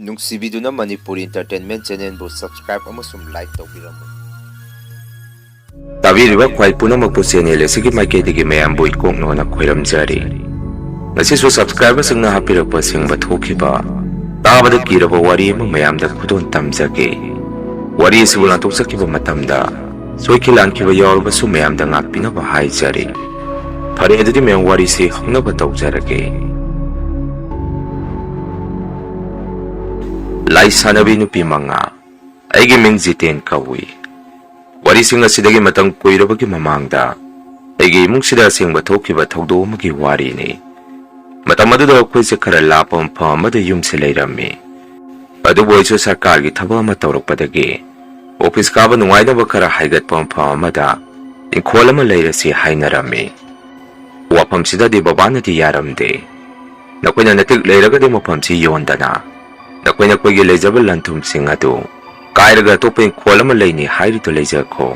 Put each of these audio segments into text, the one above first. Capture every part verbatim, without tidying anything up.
ꯅꯨꯡꯁꯤꯕꯤꯗꯨꯅ Manipur Entertainment Channelꯕꯨ subscribe ꯑꯃꯁꯨꯡ like ꯇꯧꯕꯤꯔꯝꯃꯨ꯫ ꯇꯥꯕꯤꯔꯤꯕ ꯈ꯭ꯋꯥꯏ ꯄꯨꯝꯅꯃꯛꯄꯨ channel ꯑꯁꯤꯒꯤ ꯃꯥꯏꯀꯩꯗꯒꯤ ꯃꯌꯥꯝꯕꯨ ꯏꯀꯣꯛꯅꯣꯅ ꯈꯣꯏꯔꯝꯖꯔꯤ꯫ ꯉꯁꯤꯁꯨ subscriberꯁꯤꯡꯅ ꯍꯥꯞꯄꯤꯔꯛꯄ ꯁꯤꯡꯕ ꯊꯣꯛꯈꯤꯕ, ꯇꯥꯕꯗ ꯀꯤꯔꯕ ꯋꯥꯔꯤ ꯑꯃ ꯃꯌꯥꯝꯗ ꯈꯨꯗꯣꯜ ꯇꯝꯖꯒꯦ꯫ ꯋꯥꯔꯤ ꯑꯁꯤꯕꯨ ꯂꯥꯟꯊꯣꯛꯆꯈꯤꯕ ꯃꯇꯝꯗ ꯁꯣꯏꯈꯤ ꯂꯥꯟꯈꯤꯕ ꯌꯥꯎꯔꯕꯁꯨ ꯃꯌꯥꯝꯗ ꯉꯥꯛꯄꯤꯅꯕ ꯍꯥꯏꯖꯔꯤ꯫ ꯐꯔꯦ, ꯑꯗꯨꯗꯤ ꯃꯌꯥꯝ ꯋꯥꯔꯤꯁꯤ ꯍꯧꯅꯕ ꯇꯧꯖꯔꯒꯦ꯫ ꯂꯥꯏ ꯁꯥꯟꯅꯕꯤ ꯅꯨꯄꯤ ꯃꯉꯥ꯫ ꯑꯩꯒꯤ ꯃꯤꯡ ꯖꯤꯇꯦꯟ ꯀꯧꯏ꯫ ꯋꯥꯔꯤꯁꯤꯡ ꯑꯁꯤꯗꯒꯤ ꯃꯇꯝ ꯀꯨꯏꯔꯕꯒꯤ ꯃꯃꯥꯡꯗ ꯑꯩꯒꯤ ꯏꯃꯨꯡꯁꯤꯗ ꯑꯁꯦꯡꯕ ꯊꯣꯛꯈꯤꯕ ꯊꯧꯗꯣꯛ ꯑꯃꯒꯤ ꯋꯥꯔꯤꯅꯤ꯫ ꯃꯇꯝ ꯑꯗꯨꯗ ꯑꯩꯈꯣꯏꯁꯦ ꯈꯔ ꯂꯥꯞꯄ ꯃꯐꯝ ꯑꯃꯗ ꯌꯨꯝꯁꯦ ꯂꯩꯔꯝꯃꯤ꯫ ꯑꯗꯨꯕꯨ ꯑꯩꯁꯨ ꯁꯔꯀꯥꯔꯒꯤ ꯊꯕꯛ ꯑꯃ ꯇꯧꯔꯛꯄꯗꯒꯤ office ꯀꯥꯕ ꯅꯨꯡꯉꯥꯏꯅꯕ ꯈꯔ ꯍꯥꯏꯒꯠꯄ ꯃꯐꯝ ꯑꯃꯗ ꯏꯪꯈꯣꯜ ꯑꯃ ꯂꯩꯔꯁꯤ ꯍꯥꯏꯅꯔꯝꯃꯤ꯫ ꯋꯥꯐꯝꯁꯤꯗꯗꯤ ꯕꯕꯥꯅꯗꯤ ꯌꯥꯔꯝꯗꯦ꯫ "ꯅꯈꯣꯏꯅ ꯅꯇꯤꯛ ꯂꯩꯔꯒꯗꯤ ꯃꯐꯝꯁꯤ ꯌꯣꯟꯗꯅ, ꯅꯈꯣꯏ ꯅꯈꯣꯏꯒꯤ ꯂꯩꯖꯕ ꯂꯟ ꯊꯨꯝꯁꯤꯡ ꯑꯗꯨ ꯀꯥꯏꯔꯒ ꯑꯇꯣꯞꯄ ꯏꯪꯈꯣꯜ ꯑꯃ ꯂꯩꯅꯤ ꯍꯥꯏꯔꯤꯗꯨ ꯂꯩꯖꯈꯣ꯫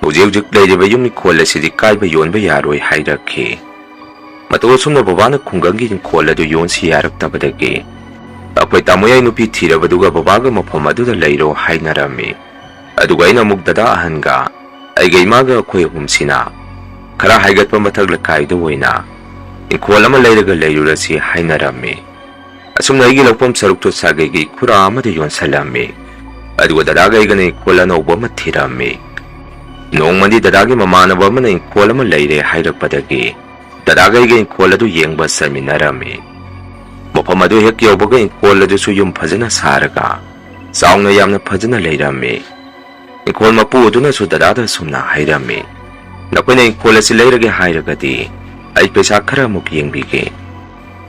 ꯍꯧꯖꯤꯛ ꯍꯧꯖꯤꯛ ꯂꯩꯔꯤꯕ ꯌꯨꯝ ꯏꯪꯈꯣꯜ ꯑꯁꯤꯗꯤ ꯀꯥꯏꯕ ꯌꯣꯟꯕ ꯌꯥꯔꯣꯏ" ꯍꯥꯏꯔꯛꯈꯤ꯫ ꯃꯇꯧ ꯑꯁꯨꯝꯅ ꯕꯕꯥꯅ ꯈꯨꯡꯒꯪꯒꯤ ꯏꯪꯈꯣꯜ ꯑꯗꯨ ꯌꯣꯟꯁꯤ ꯌꯥꯔꯛꯇꯕꯗꯒꯤ ꯑꯩꯈꯣꯏ ꯇꯥꯃꯣꯌꯥꯏ ꯅꯨꯄꯤ ꯊꯤꯔꯕꯗꯨꯒ ꯕꯕꯥꯒ ꯃꯐꯝ ꯑꯗꯨꯗ ꯂꯩꯔꯣ ꯍꯥꯏꯅꯔꯝꯃꯤ꯫ ꯑꯗꯨꯒ ꯑꯩꯅ ꯑꯃꯨꯛ ꯗꯗꯥ ꯑꯍꯟꯒ ꯑꯩꯒ ꯏꯃꯥꯒ ꯑꯩꯈꯣꯏ ꯑꯍꯨꯝꯁꯤꯅ ꯈꯔ ꯍꯥꯏꯒꯠꯄ ꯃꯊꯛ ꯂꯩꯀꯥꯏꯗ ꯑꯣꯏꯅ ꯏꯪꯈꯣꯜ ꯑꯃ ꯂꯩꯔꯒ ꯂꯩꯔꯨꯔꯁꯤ ꯍꯥꯏꯅꯔꯝꯃꯤ꯫ ꯑꯁꯨꯝꯅ ꯑꯩꯒꯤ ꯂꯧꯐꯝ ꯁꯔꯨꯛꯇꯨ ꯁꯥꯒꯩꯒꯤ ꯈꯨꯔꯥ ꯑꯃꯗ ꯌꯣꯟꯁꯜꯂꯝꯃꯤ꯫ ꯑꯗꯨꯒ ꯗꯗꯥꯒ ꯑꯩꯒꯅ ꯏꯪꯈꯣꯜ ꯑꯅꯧꯕ ꯑꯃ ꯊꯤꯔꯝꯃꯤ꯫ ꯅꯣꯡꯃꯗꯤ ꯗꯗꯥꯒꯤ ꯃꯃꯥꯟꯅꯕ ꯑꯃꯅ ꯏꯪꯈꯣꯜ ꯑꯃ ꯂꯩꯔꯦ ꯍꯥꯏꯔꯛꯄꯗꯒꯤ ꯗꯗꯥꯒ ꯑꯩꯒ ꯏꯪꯈꯣꯜ ꯑꯗꯨ ꯌꯦꯡꯕ ꯆꯠꯃꯤꯟꯅꯔꯝꯃꯤ꯫ ꯃꯐꯝ ꯑꯗꯨ ꯍꯦꯛ ꯌꯧꯕꯒ ꯏꯪꯈꯣꯜ ꯑꯗꯨꯁꯨ ꯌꯨꯝ ꯐꯖꯅ ꯁꯥꯔꯒ ꯆꯥꯎꯅ ꯌꯥꯝꯅ ꯐꯖꯅ ꯂꯩꯔꯝꯃꯤ꯫ ꯏꯪꯈꯣꯜ ꯃꯄꯨ ꯑꯗꯨꯅꯁꯨ ꯗꯗꯥꯗ ꯑꯁꯨꯝꯅ ꯍꯥꯏꯔꯝꯃꯤ, "ꯅꯈꯣꯏꯅ ꯏꯪꯈꯣꯜ ꯑꯁꯤ ꯂꯩꯔꯒꯦ ꯍꯥꯏꯔꯒꯗꯤ ꯑꯩ ꯄꯩꯁꯥ ꯈꯔ ꯑꯃꯨꯛ ꯌꯦꯡꯕꯤꯒꯦ꯫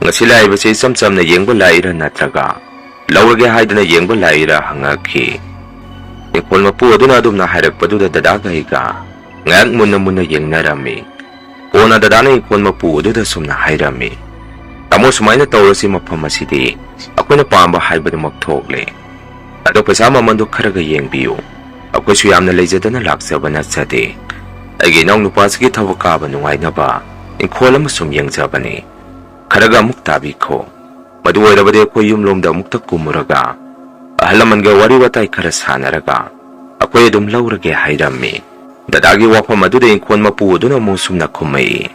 ꯉꯁꯤ ꯂꯥꯛꯏꯕꯁꯤ ꯏꯆꯝ ꯆꯝꯅ ꯌꯦꯡꯕ ꯂꯥꯛꯏꯔꯥ ꯅꯠꯇ꯭ꯔꯒ ꯂꯧꯔꯒꯦ ꯍꯥꯏꯗꯅ ꯌꯦꯡꯕ ꯂꯥꯛꯏꯔꯥ?" ꯍꯪꯉꯛꯈꯤ꯫ ꯏꯪꯈꯣꯜ ꯃꯄꯨ ꯑꯗꯨꯅ ꯑꯗꯨꯝꯅ ꯍꯥꯏꯔꯛꯄꯗꯨꯗ ꯗꯗꯥꯒ ꯑꯩꯒ ꯉꯥꯏꯍꯥꯛ ꯃꯨꯟꯅ ꯃꯨꯟꯅ ꯌꯦꯡꯅꯔꯝꯃꯤ꯫ ꯀꯣꯟꯅ ꯗꯗꯥꯅ ꯏꯪꯈꯣꯜ ꯃꯄꯨ ꯑꯗꯨꯗ ꯁꯨꯝꯅ ꯍꯥꯏꯔꯝꯃꯤ, "ꯇꯥꯃꯣ, ꯁꯨꯃꯥꯏꯅ ꯇꯧꯔꯁꯤ, ꯃꯐꯝ ꯑꯁꯤꯗꯤ ꯑꯩꯈꯣꯏꯅ ꯄꯥꯝꯕ ꯍꯥꯏꯕꯗꯨꯃꯛ ꯊꯣꯛꯂꯦ꯫ ꯑꯗꯣ ꯄꯩꯁꯥ ꯃꯃꯜꯗꯣ ꯈꯔꯒ ꯌꯦꯡꯕꯤꯌꯨ꯫ ꯑꯩꯈꯣꯏꯁꯨ ꯌꯥꯝꯅ ꯂꯩꯖꯗꯅ ꯂꯥꯛꯆꯕ ꯅꯠꯆꯗꯦ꯫ ꯑꯩꯒꯤ ꯏꯅꯥꯎꯅꯨꯄꯥꯁꯤꯒꯤ ꯊꯕꯛ ꯀꯥꯕ ꯅꯨꯡꯉꯥꯏꯅꯕ ꯏꯪꯈꯣꯜ ꯑꯃ ꯁꯨꯝ ꯌꯦꯡꯖꯕꯅꯤ꯫ ꯈꯔꯒ ꯑꯃꯨꯛ ꯇꯥꯕꯤꯈꯣ"꯫ ꯃꯗꯨ ꯑꯣꯏꯔꯕꯗꯤ ꯑꯩꯈꯣꯏ ꯌꯨꯝꯂꯣꯝꯗ ꯑꯃꯨꯛꯇ ꯀꯨꯝꯃꯨꯔꯒ ꯑꯍꯜ ꯂꯃꯟꯒ ꯋꯥꯔꯤ ꯋꯥꯇꯥꯏ ꯈꯔ ꯁꯥꯟꯅꯔꯒ ꯑꯩꯈꯣꯏ ꯑꯗꯨꯝ ꯂꯧꯔꯒꯦ ꯍꯥꯏꯔꯝꯃꯤ꯫ ꯗꯗꯥꯒꯤ ꯋꯥꯐꯝ ꯑꯗꯨꯗ ꯏꯪꯈꯣꯜ ꯃꯄꯨ ꯑꯗꯨꯅ ꯑꯃꯨꯛ ꯁꯨꯝꯅ ꯈꯨꯝꯃꯛꯏ,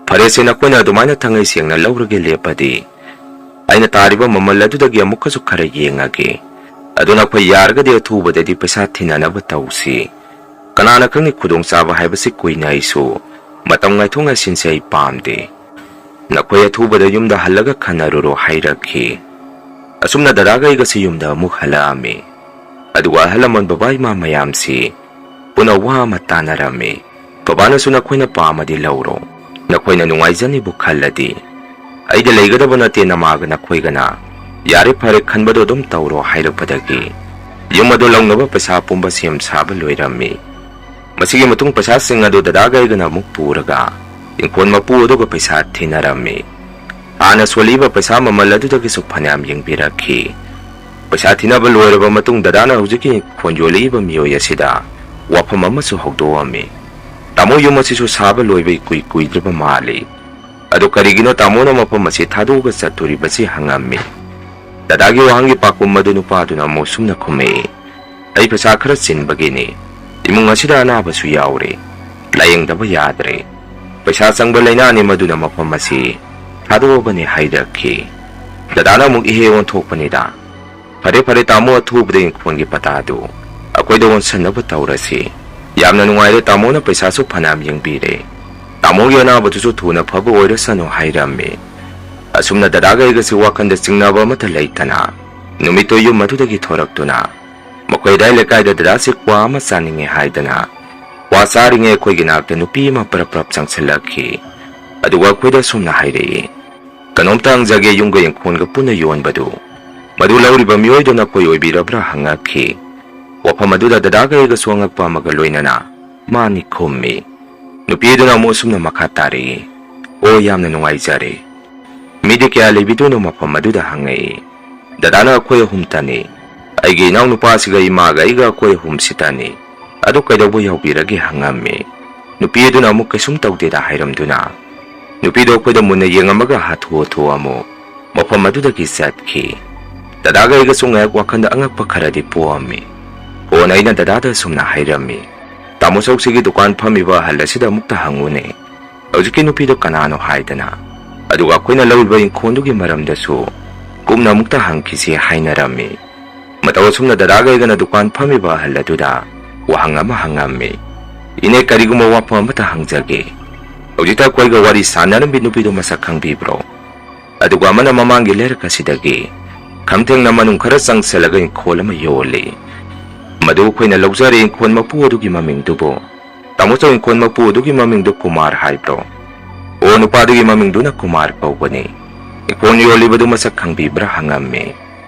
"ꯐꯔꯦꯁꯦ, ꯅꯈꯣꯏꯅ ꯑꯗꯨꯃꯥꯏꯅ ꯊꯥꯡꯉꯩ ꯁꯦꯡꯅ ꯂꯧꯔꯒꯦ ꯂꯦꯞꯄꯗꯤ, ꯑꯩꯅ ꯇꯥꯔꯤꯕ ꯃꯃꯜ ꯑꯗꯨꯗꯒꯤ ꯑꯃꯨꯛꯀꯁꯨ ꯈꯔ ꯌꯦꯡꯉꯒꯦ꯫ ꯑꯗꯨ ꯅꯈꯣꯏ ꯌꯥꯔꯒꯗꯤ ꯑꯊꯨꯕꯗꯗꯤ ꯄꯩꯁꯥ ꯊꯤꯟꯅꯅꯕ ꯇꯧꯁꯤ꯫ ꯀꯅꯥꯅ ꯈꯪꯅꯤ, ꯈꯨꯗꯣꯡꯆꯥꯕ ꯍꯥꯏꯕꯁꯤ ꯀꯨꯏꯅ ꯑꯩꯁꯨ ꯃꯇꯝ ꯉꯥꯏꯊꯣꯛ ꯉꯥꯏꯁꯤꯟꯁꯦ ꯑꯩ ꯄꯥꯝꯗꯦ꯫ ꯅꯈꯣꯏ ꯑꯊꯨꯕꯗ ꯌꯨꯝꯗ ꯍꯜꯂꯒ ꯈꯟꯅꯔꯨꯔꯣ" ꯍꯥꯏꯔꯛꯈꯤ꯫ ꯑꯁꯨꯝꯅ ꯗꯗꯥꯒ ꯑꯩꯒꯁꯤ ꯌꯨꯝꯗ ꯑꯃꯨꯛ ꯍꯜꯂꯛꯑꯝꯃꯤ꯫ ꯑꯗꯨꯒ ꯑꯍꯜ ꯂꯃꯟ, ꯕꯕꯥ ꯏꯃꯥ ꯃꯌꯥꯝꯁꯤ ꯄꯨꯟꯅ ꯋꯥ ꯑꯃ ꯇꯥꯟꯅꯔꯝꯃꯤ꯫ ꯕꯕꯥꯅꯁꯨ "ꯅꯈꯣꯏꯅ ꯄꯥꯝꯃꯗꯤ ꯂꯧꯔꯣ, ꯅꯈꯣꯏꯅ ꯅꯨꯡꯉꯥꯏꯖꯅꯤꯕꯨ ꯈꯜꯂꯗꯤ꯫ ꯑꯩꯗ ꯂꯩꯒꯗꯕ ꯅꯠꯇꯦ, ꯅꯃꯥꯒ ꯅꯈꯣꯏꯒꯅ꯫ ꯌꯥꯔꯦ ꯐꯔꯦ, ꯈꯟꯕꯗꯣ ꯑꯗꯨꯝ ꯇꯧꯔꯣ" ꯍꯥꯏꯔꯛꯄꯗꯒꯤ ꯌꯨꯝ ꯑꯗꯨ ꯂꯧꯅꯕ ꯄꯩꯁꯥ ꯄꯨꯝꯕ ꯁꯦꯝ ꯁꯥꯕ ꯂꯣꯏꯔꯝꯃꯤ꯫ ꯃꯁꯤꯒꯤ ꯃꯇꯨꯡ ꯄꯩꯁꯥꯁꯤꯡ ꯑꯗꯨ ꯗꯗꯥꯒ ꯑꯩꯒꯅ ꯑꯃꯨꯛ ꯄꯨꯔꯒ ꯏꯪꯈꯣꯜ ꯃꯄꯨ ꯑꯗꯨꯒ ꯄꯩꯁꯥ ꯊꯤꯟꯅꯔꯝꯃꯤ꯫ ꯍꯥꯟꯅ ꯁꯣꯜꯂꯤꯕ ꯄꯩꯁꯥ ꯃꯃꯜ ꯑꯗꯨꯗꯒꯤꯁꯨ ꯐꯅꯌꯥꯝ ꯌꯦꯡꯕꯤꯔꯛꯈꯤ꯫ ꯄꯩꯁꯥ ꯊꯤꯅꯕ ꯂꯣꯏꯔꯕ ꯃꯇꯨꯡ ꯗꯗꯥꯅ ꯍꯧꯖꯤꯛꯀꯤ ꯏꯪꯈꯣꯜ ꯌꯣꯜꯂꯛꯏꯕ ꯃꯤꯑꯣꯏ ꯑꯁꯤꯗ ꯋꯥꯐꯝ ꯑꯃꯁꯨ ꯍꯧꯗꯣꯛꯑꯝꯃꯤ꯫ "ꯇꯥꯃꯣ, ꯌꯨꯝ ꯑꯁꯤꯁꯨ ꯁꯥꯕ ꯂꯣꯏꯕ ꯏꯀꯨꯏ ꯀꯨꯏꯗ꯭ꯔꯤꯕ ꯃꯥꯜꯂꯤ꯫ ꯑꯗꯨ ꯀꯔꯤꯒꯤꯅꯣ ꯇꯥꯃꯣꯅ ꯃꯐꯝ ꯑꯁꯤ ꯊꯥꯗꯣꯛꯑꯒ ꯆꯠꯇꯣꯔꯤꯕꯁꯤ?" ꯍꯪꯉꯝꯃꯤ꯫ ꯗꯗꯥꯒꯤ ꯋꯥꯍꯪꯒꯤ ꯄꯥꯎꯈꯨꯝ ꯑꯗꯨ ꯅꯨꯄꯥꯗꯨꯅ ꯑꯃꯨꯛ ꯁꯨꯝꯅ ꯈꯨꯝꯃꯛꯏ, "ꯑꯩ ꯄꯩꯁꯥ ꯈꯔ ꯆꯤꯟꯕꯒꯤꯅꯤ꯫ ꯏꯃꯨꯡ ꯑꯁꯤꯗ ꯑꯅꯥꯕꯁꯨ ꯌꯥꯎꯔꯦ꯫ ꯂꯥꯌꯦꯡꯗꯕ ꯌꯥꯗ꯭ꯔꯦ꯫ ꯄꯩꯁꯥ ꯆꯪꯕ ꯂꯥꯏꯅꯥꯅꯤ, ꯃꯗꯨꯅ ꯃꯐꯝ ꯑꯁꯤ ꯊꯥꯗꯣꯛꯑꯕꯅꯤ" ꯍꯥꯏꯔꯛꯈꯤ꯫ ꯗꯗꯥꯅ ꯑꯃꯨꯛ ꯏꯍꯦ ꯑꯣꯟꯊꯣꯛꯄꯅꯤꯗ꯫ "ꯐꯔꯦ ꯐꯔꯦ ꯇꯥꯃꯣ, ꯑꯊꯨꯕꯗ ꯏꯪꯈꯣꯜꯒꯤ ꯄꯇꯥꯗꯨ ꯑꯩꯈꯣꯏꯗ ꯑꯣꯟꯁꯟꯅꯕ ꯇꯧꯔꯁꯤ꯫ ꯌꯥꯝꯅ ꯅꯨꯡꯉꯥꯏꯔꯦ, ꯇꯥꯃꯣꯅ ꯄꯩꯁꯥꯁꯨ ꯐꯅꯌꯥꯝ ꯌꯦꯡꯕꯤꯔꯦ꯫ ꯇꯥꯃꯣꯒꯤ ꯑꯅꯥꯕꯗꯨꯁꯨ ꯊꯨꯅ ꯐꯕ ꯑꯣꯏꯔꯁꯅꯨ" ꯍꯥꯏꯔꯝꯃꯤ꯫ ꯑꯁꯨꯝꯅ ꯗꯗꯥꯒ ꯑꯩꯒꯁꯤ ꯋꯥꯈꯜꯗ ꯆꯤꯡꯅꯕ ꯑꯃꯠꯇ ꯂꯩꯇꯅ ꯅꯨꯃꯤꯠꯇꯨ ꯌꯨꯝ ꯑꯗꯨꯗꯒꯤ ꯊꯣꯔꯛꯇꯨꯅ ꯃꯈꯣꯏ ꯑꯗꯥꯏ ꯂꯩꯀꯥꯏꯗ ꯗꯗꯥꯁꯤ ꯀ꯭ꯋꯥ ꯑꯃ ꯆꯥꯅꯤꯡꯉꯦ ꯍꯥꯏꯗꯅ ꯀ꯭ꯋꯥ ꯆꯥꯔꯤꯉꯩ ꯑꯩꯈꯣꯏꯒꯤ ꯅꯥꯛꯇ ꯅꯨꯄꯤ ꯑꯃ ꯄꯔꯞ ꯄꯔꯞ ꯆꯪꯁꯤꯜꯂꯛꯈꯤ꯫ ꯑꯗꯨꯒ ꯑꯩꯈꯣꯏꯗ ꯑꯁꯨꯝꯅ ꯍꯥꯏꯔꯛꯏ, "ꯀꯩꯅꯣꯝꯇ ꯍꯪꯖꯒꯦ, ꯌꯨꯝꯒ ꯏꯪꯈꯣꯜꯒ ꯄꯨꯟꯅ ꯌꯣꯟꯕꯗꯨ, ꯃꯗꯨ ꯂꯧꯔꯤꯕ ꯃꯤꯑꯣꯏꯗꯨ ꯅꯈꯣꯏ ꯑꯣꯏꯕꯤꯔꯕ꯭ꯔꯥ?" ꯍꯪꯉꯛꯈꯤ꯫ ꯋꯥꯐꯝ ꯑꯗꯨꯗ ꯗꯗꯥꯒ ꯑꯩꯒꯁꯨ ꯑꯉꯛꯄ ꯑꯃꯒ ꯂꯣꯏꯅꯅ "ꯃꯥꯅꯤ" ꯈꯨꯝꯃꯤ꯫ ꯅꯨꯄꯤ ꯑꯗꯨꯅ ꯑꯃꯨꯛ ꯑꯁꯨꯝꯅ ꯃꯈꯥ ꯇꯥꯔꯛꯏ, "ꯑꯣ, ꯌꯥꯝꯅ ꯅꯨꯡꯉꯥꯏꯖꯔꯦ꯫ ꯃꯤꯗꯤ ꯀꯌꯥ ꯂꯩꯕꯤꯗꯣꯏꯅꯣ ꯃꯐꯝ ꯑꯗꯨꯗ?" ꯍꯪꯉꯛꯏ꯫ "ꯗꯗꯥꯅ ꯑꯩꯈꯣꯏ ꯑꯍꯨꯝꯇꯅꯤ꯫ ꯑꯩꯒꯤ ꯏꯅꯥꯎꯅꯨꯄꯥꯁꯤꯒ ꯏꯃꯥꯒ ꯑꯩꯒ ꯑꯩꯈꯣꯏ ꯑꯍꯨꯝꯁꯤꯇꯅꯤ꯫ ꯑꯗꯨ ꯀꯩꯗꯧꯕ ꯌꯥꯎꯕꯤꯔꯒꯦ?" ꯍꯪꯉꯝꯃꯤ꯫ ꯅꯨꯄꯤ ꯑꯗꯨꯅ ꯑꯃꯨꯛ ꯀꯩꯁꯨꯝ ꯇꯧꯗꯦꯗ ꯍꯥꯏꯔꯝꯗꯨꯅ ꯅꯨꯄꯤꯗꯣ ꯑꯩꯈꯣꯏꯗ ꯃꯨꯟꯅ ꯌꯦꯡꯉꯝꯃꯒ ꯍꯥꯊꯨ ꯍꯥꯊꯨ ꯑꯃꯨꯛ ꯃꯐꯝ ꯑꯗꯨꯗꯒꯤ ꯆꯠꯈꯤ꯫ ꯗꯗꯥꯒ ꯑꯩꯒꯁꯨ ꯉꯥꯏꯍꯥꯛ ꯋꯥꯈꯜꯗ ꯑꯉꯛꯄ ꯈꯔꯗꯤ ꯄꯣꯛꯑꯝꯃꯤ꯫ ꯀꯣꯟꯅ ꯑꯩꯅ ꯗꯗꯥꯗ ꯑꯁꯨꯝꯅ ꯍꯥꯏꯔꯝꯃꯤ, "ꯇꯥꯃꯣ ꯆꯧꯁꯤꯒꯤ ꯗꯨꯀꯥꯟ ꯐꯝꯃꯤꯕ ꯑꯍꯜ ꯑꯁꯤꯗ ꯑꯃꯨꯛꯇ ꯍꯪꯉꯨꯅꯦ, ꯍꯧꯖꯤꯛꯀꯤ ꯅꯨꯄꯤꯗꯣ ꯀꯅꯥꯅꯣ?" ꯍꯥꯏꯗꯅ꯫ ꯑꯗꯨꯒ ꯑꯩꯈꯣꯏꯅ ꯂꯧꯔꯤꯕ ꯏꯪꯈꯣꯜꯗꯨꯒꯤ ꯃꯔꯝꯗꯁꯨ ꯀꯨꯞꯅ ꯑꯃꯨꯛꯇ ꯍꯪꯈꯤꯁꯤ ꯍꯥꯏꯅꯔꯝꯃꯤ꯫ ꯃꯇꯧ ꯑꯁꯨꯝꯅ ꯗꯗꯥꯒ ꯑꯩꯒꯅ ꯗꯨꯀꯥꯟ ꯐꯝꯃꯤꯕ ꯑꯍꯜ ꯑꯗꯨꯗ ꯋꯥꯍꯪ ꯑꯃ ꯍꯪꯉꯝꯃꯤ꯫ "ꯏꯅꯦ, ꯀꯔꯤꯒꯨꯝꯕ ꯋꯥꯐꯝ ꯑꯃꯇ ꯍꯪꯖꯒꯦ꯫ ꯍꯧꯖꯤꯛꯇ ꯑꯩꯈꯣꯏꯒ ꯋꯥꯔꯤ ꯁꯥꯟꯅꯔꯝꯕꯤ ꯅꯨꯄꯤꯗꯨ ꯃꯁꯛ ꯈꯪꯕꯤꯕ꯭ꯔꯣ? ꯑꯗꯨꯒ ꯑꯃꯅ ꯃꯃꯥꯡꯒꯤ ꯂꯩꯔꯛ ꯑꯁꯤꯗꯒꯤ ꯈꯝꯊꯦꯡꯅ ꯃꯅꯨꯡ ꯈꯔ ꯆꯪꯁꯤꯜꯂꯒ ꯏꯪꯈꯣꯜ ꯑꯃ ꯌꯣꯜꯂꯤ꯫ ꯃꯗꯨ ꯑꯩꯈꯣꯏꯅ ꯂꯧꯖꯔꯦ, ꯏꯪꯈꯣꯜ ꯃꯄꯨ ꯑꯗꯨꯒꯤ ꯃꯃꯤꯡꯗꯨꯕꯨ꯫ ꯇꯥꯃꯣ ꯆꯧ, ꯏꯪꯈꯣꯜ ꯃꯄꯨ ꯑꯗꯨꯒꯤ ꯃꯃꯤꯡꯗꯨ ꯀꯨꯃꯥꯔ ꯍꯥꯏꯕ꯭ꯔꯣ?" "ꯑꯣ, ꯅꯨꯄꯥꯗꯨꯒꯤ ꯃꯃꯤꯡꯗꯨꯅ ꯀꯨꯃꯥꯔ ꯀꯧꯕꯅꯤ꯫ ꯏꯪꯈꯣꯜ ꯌꯣꯜꯂꯤꯕꯗꯨ ꯃꯁꯛ ꯈꯪꯕꯤꯕ꯭ꯔꯥ?" ꯍꯪꯉꯝꯃꯤ꯫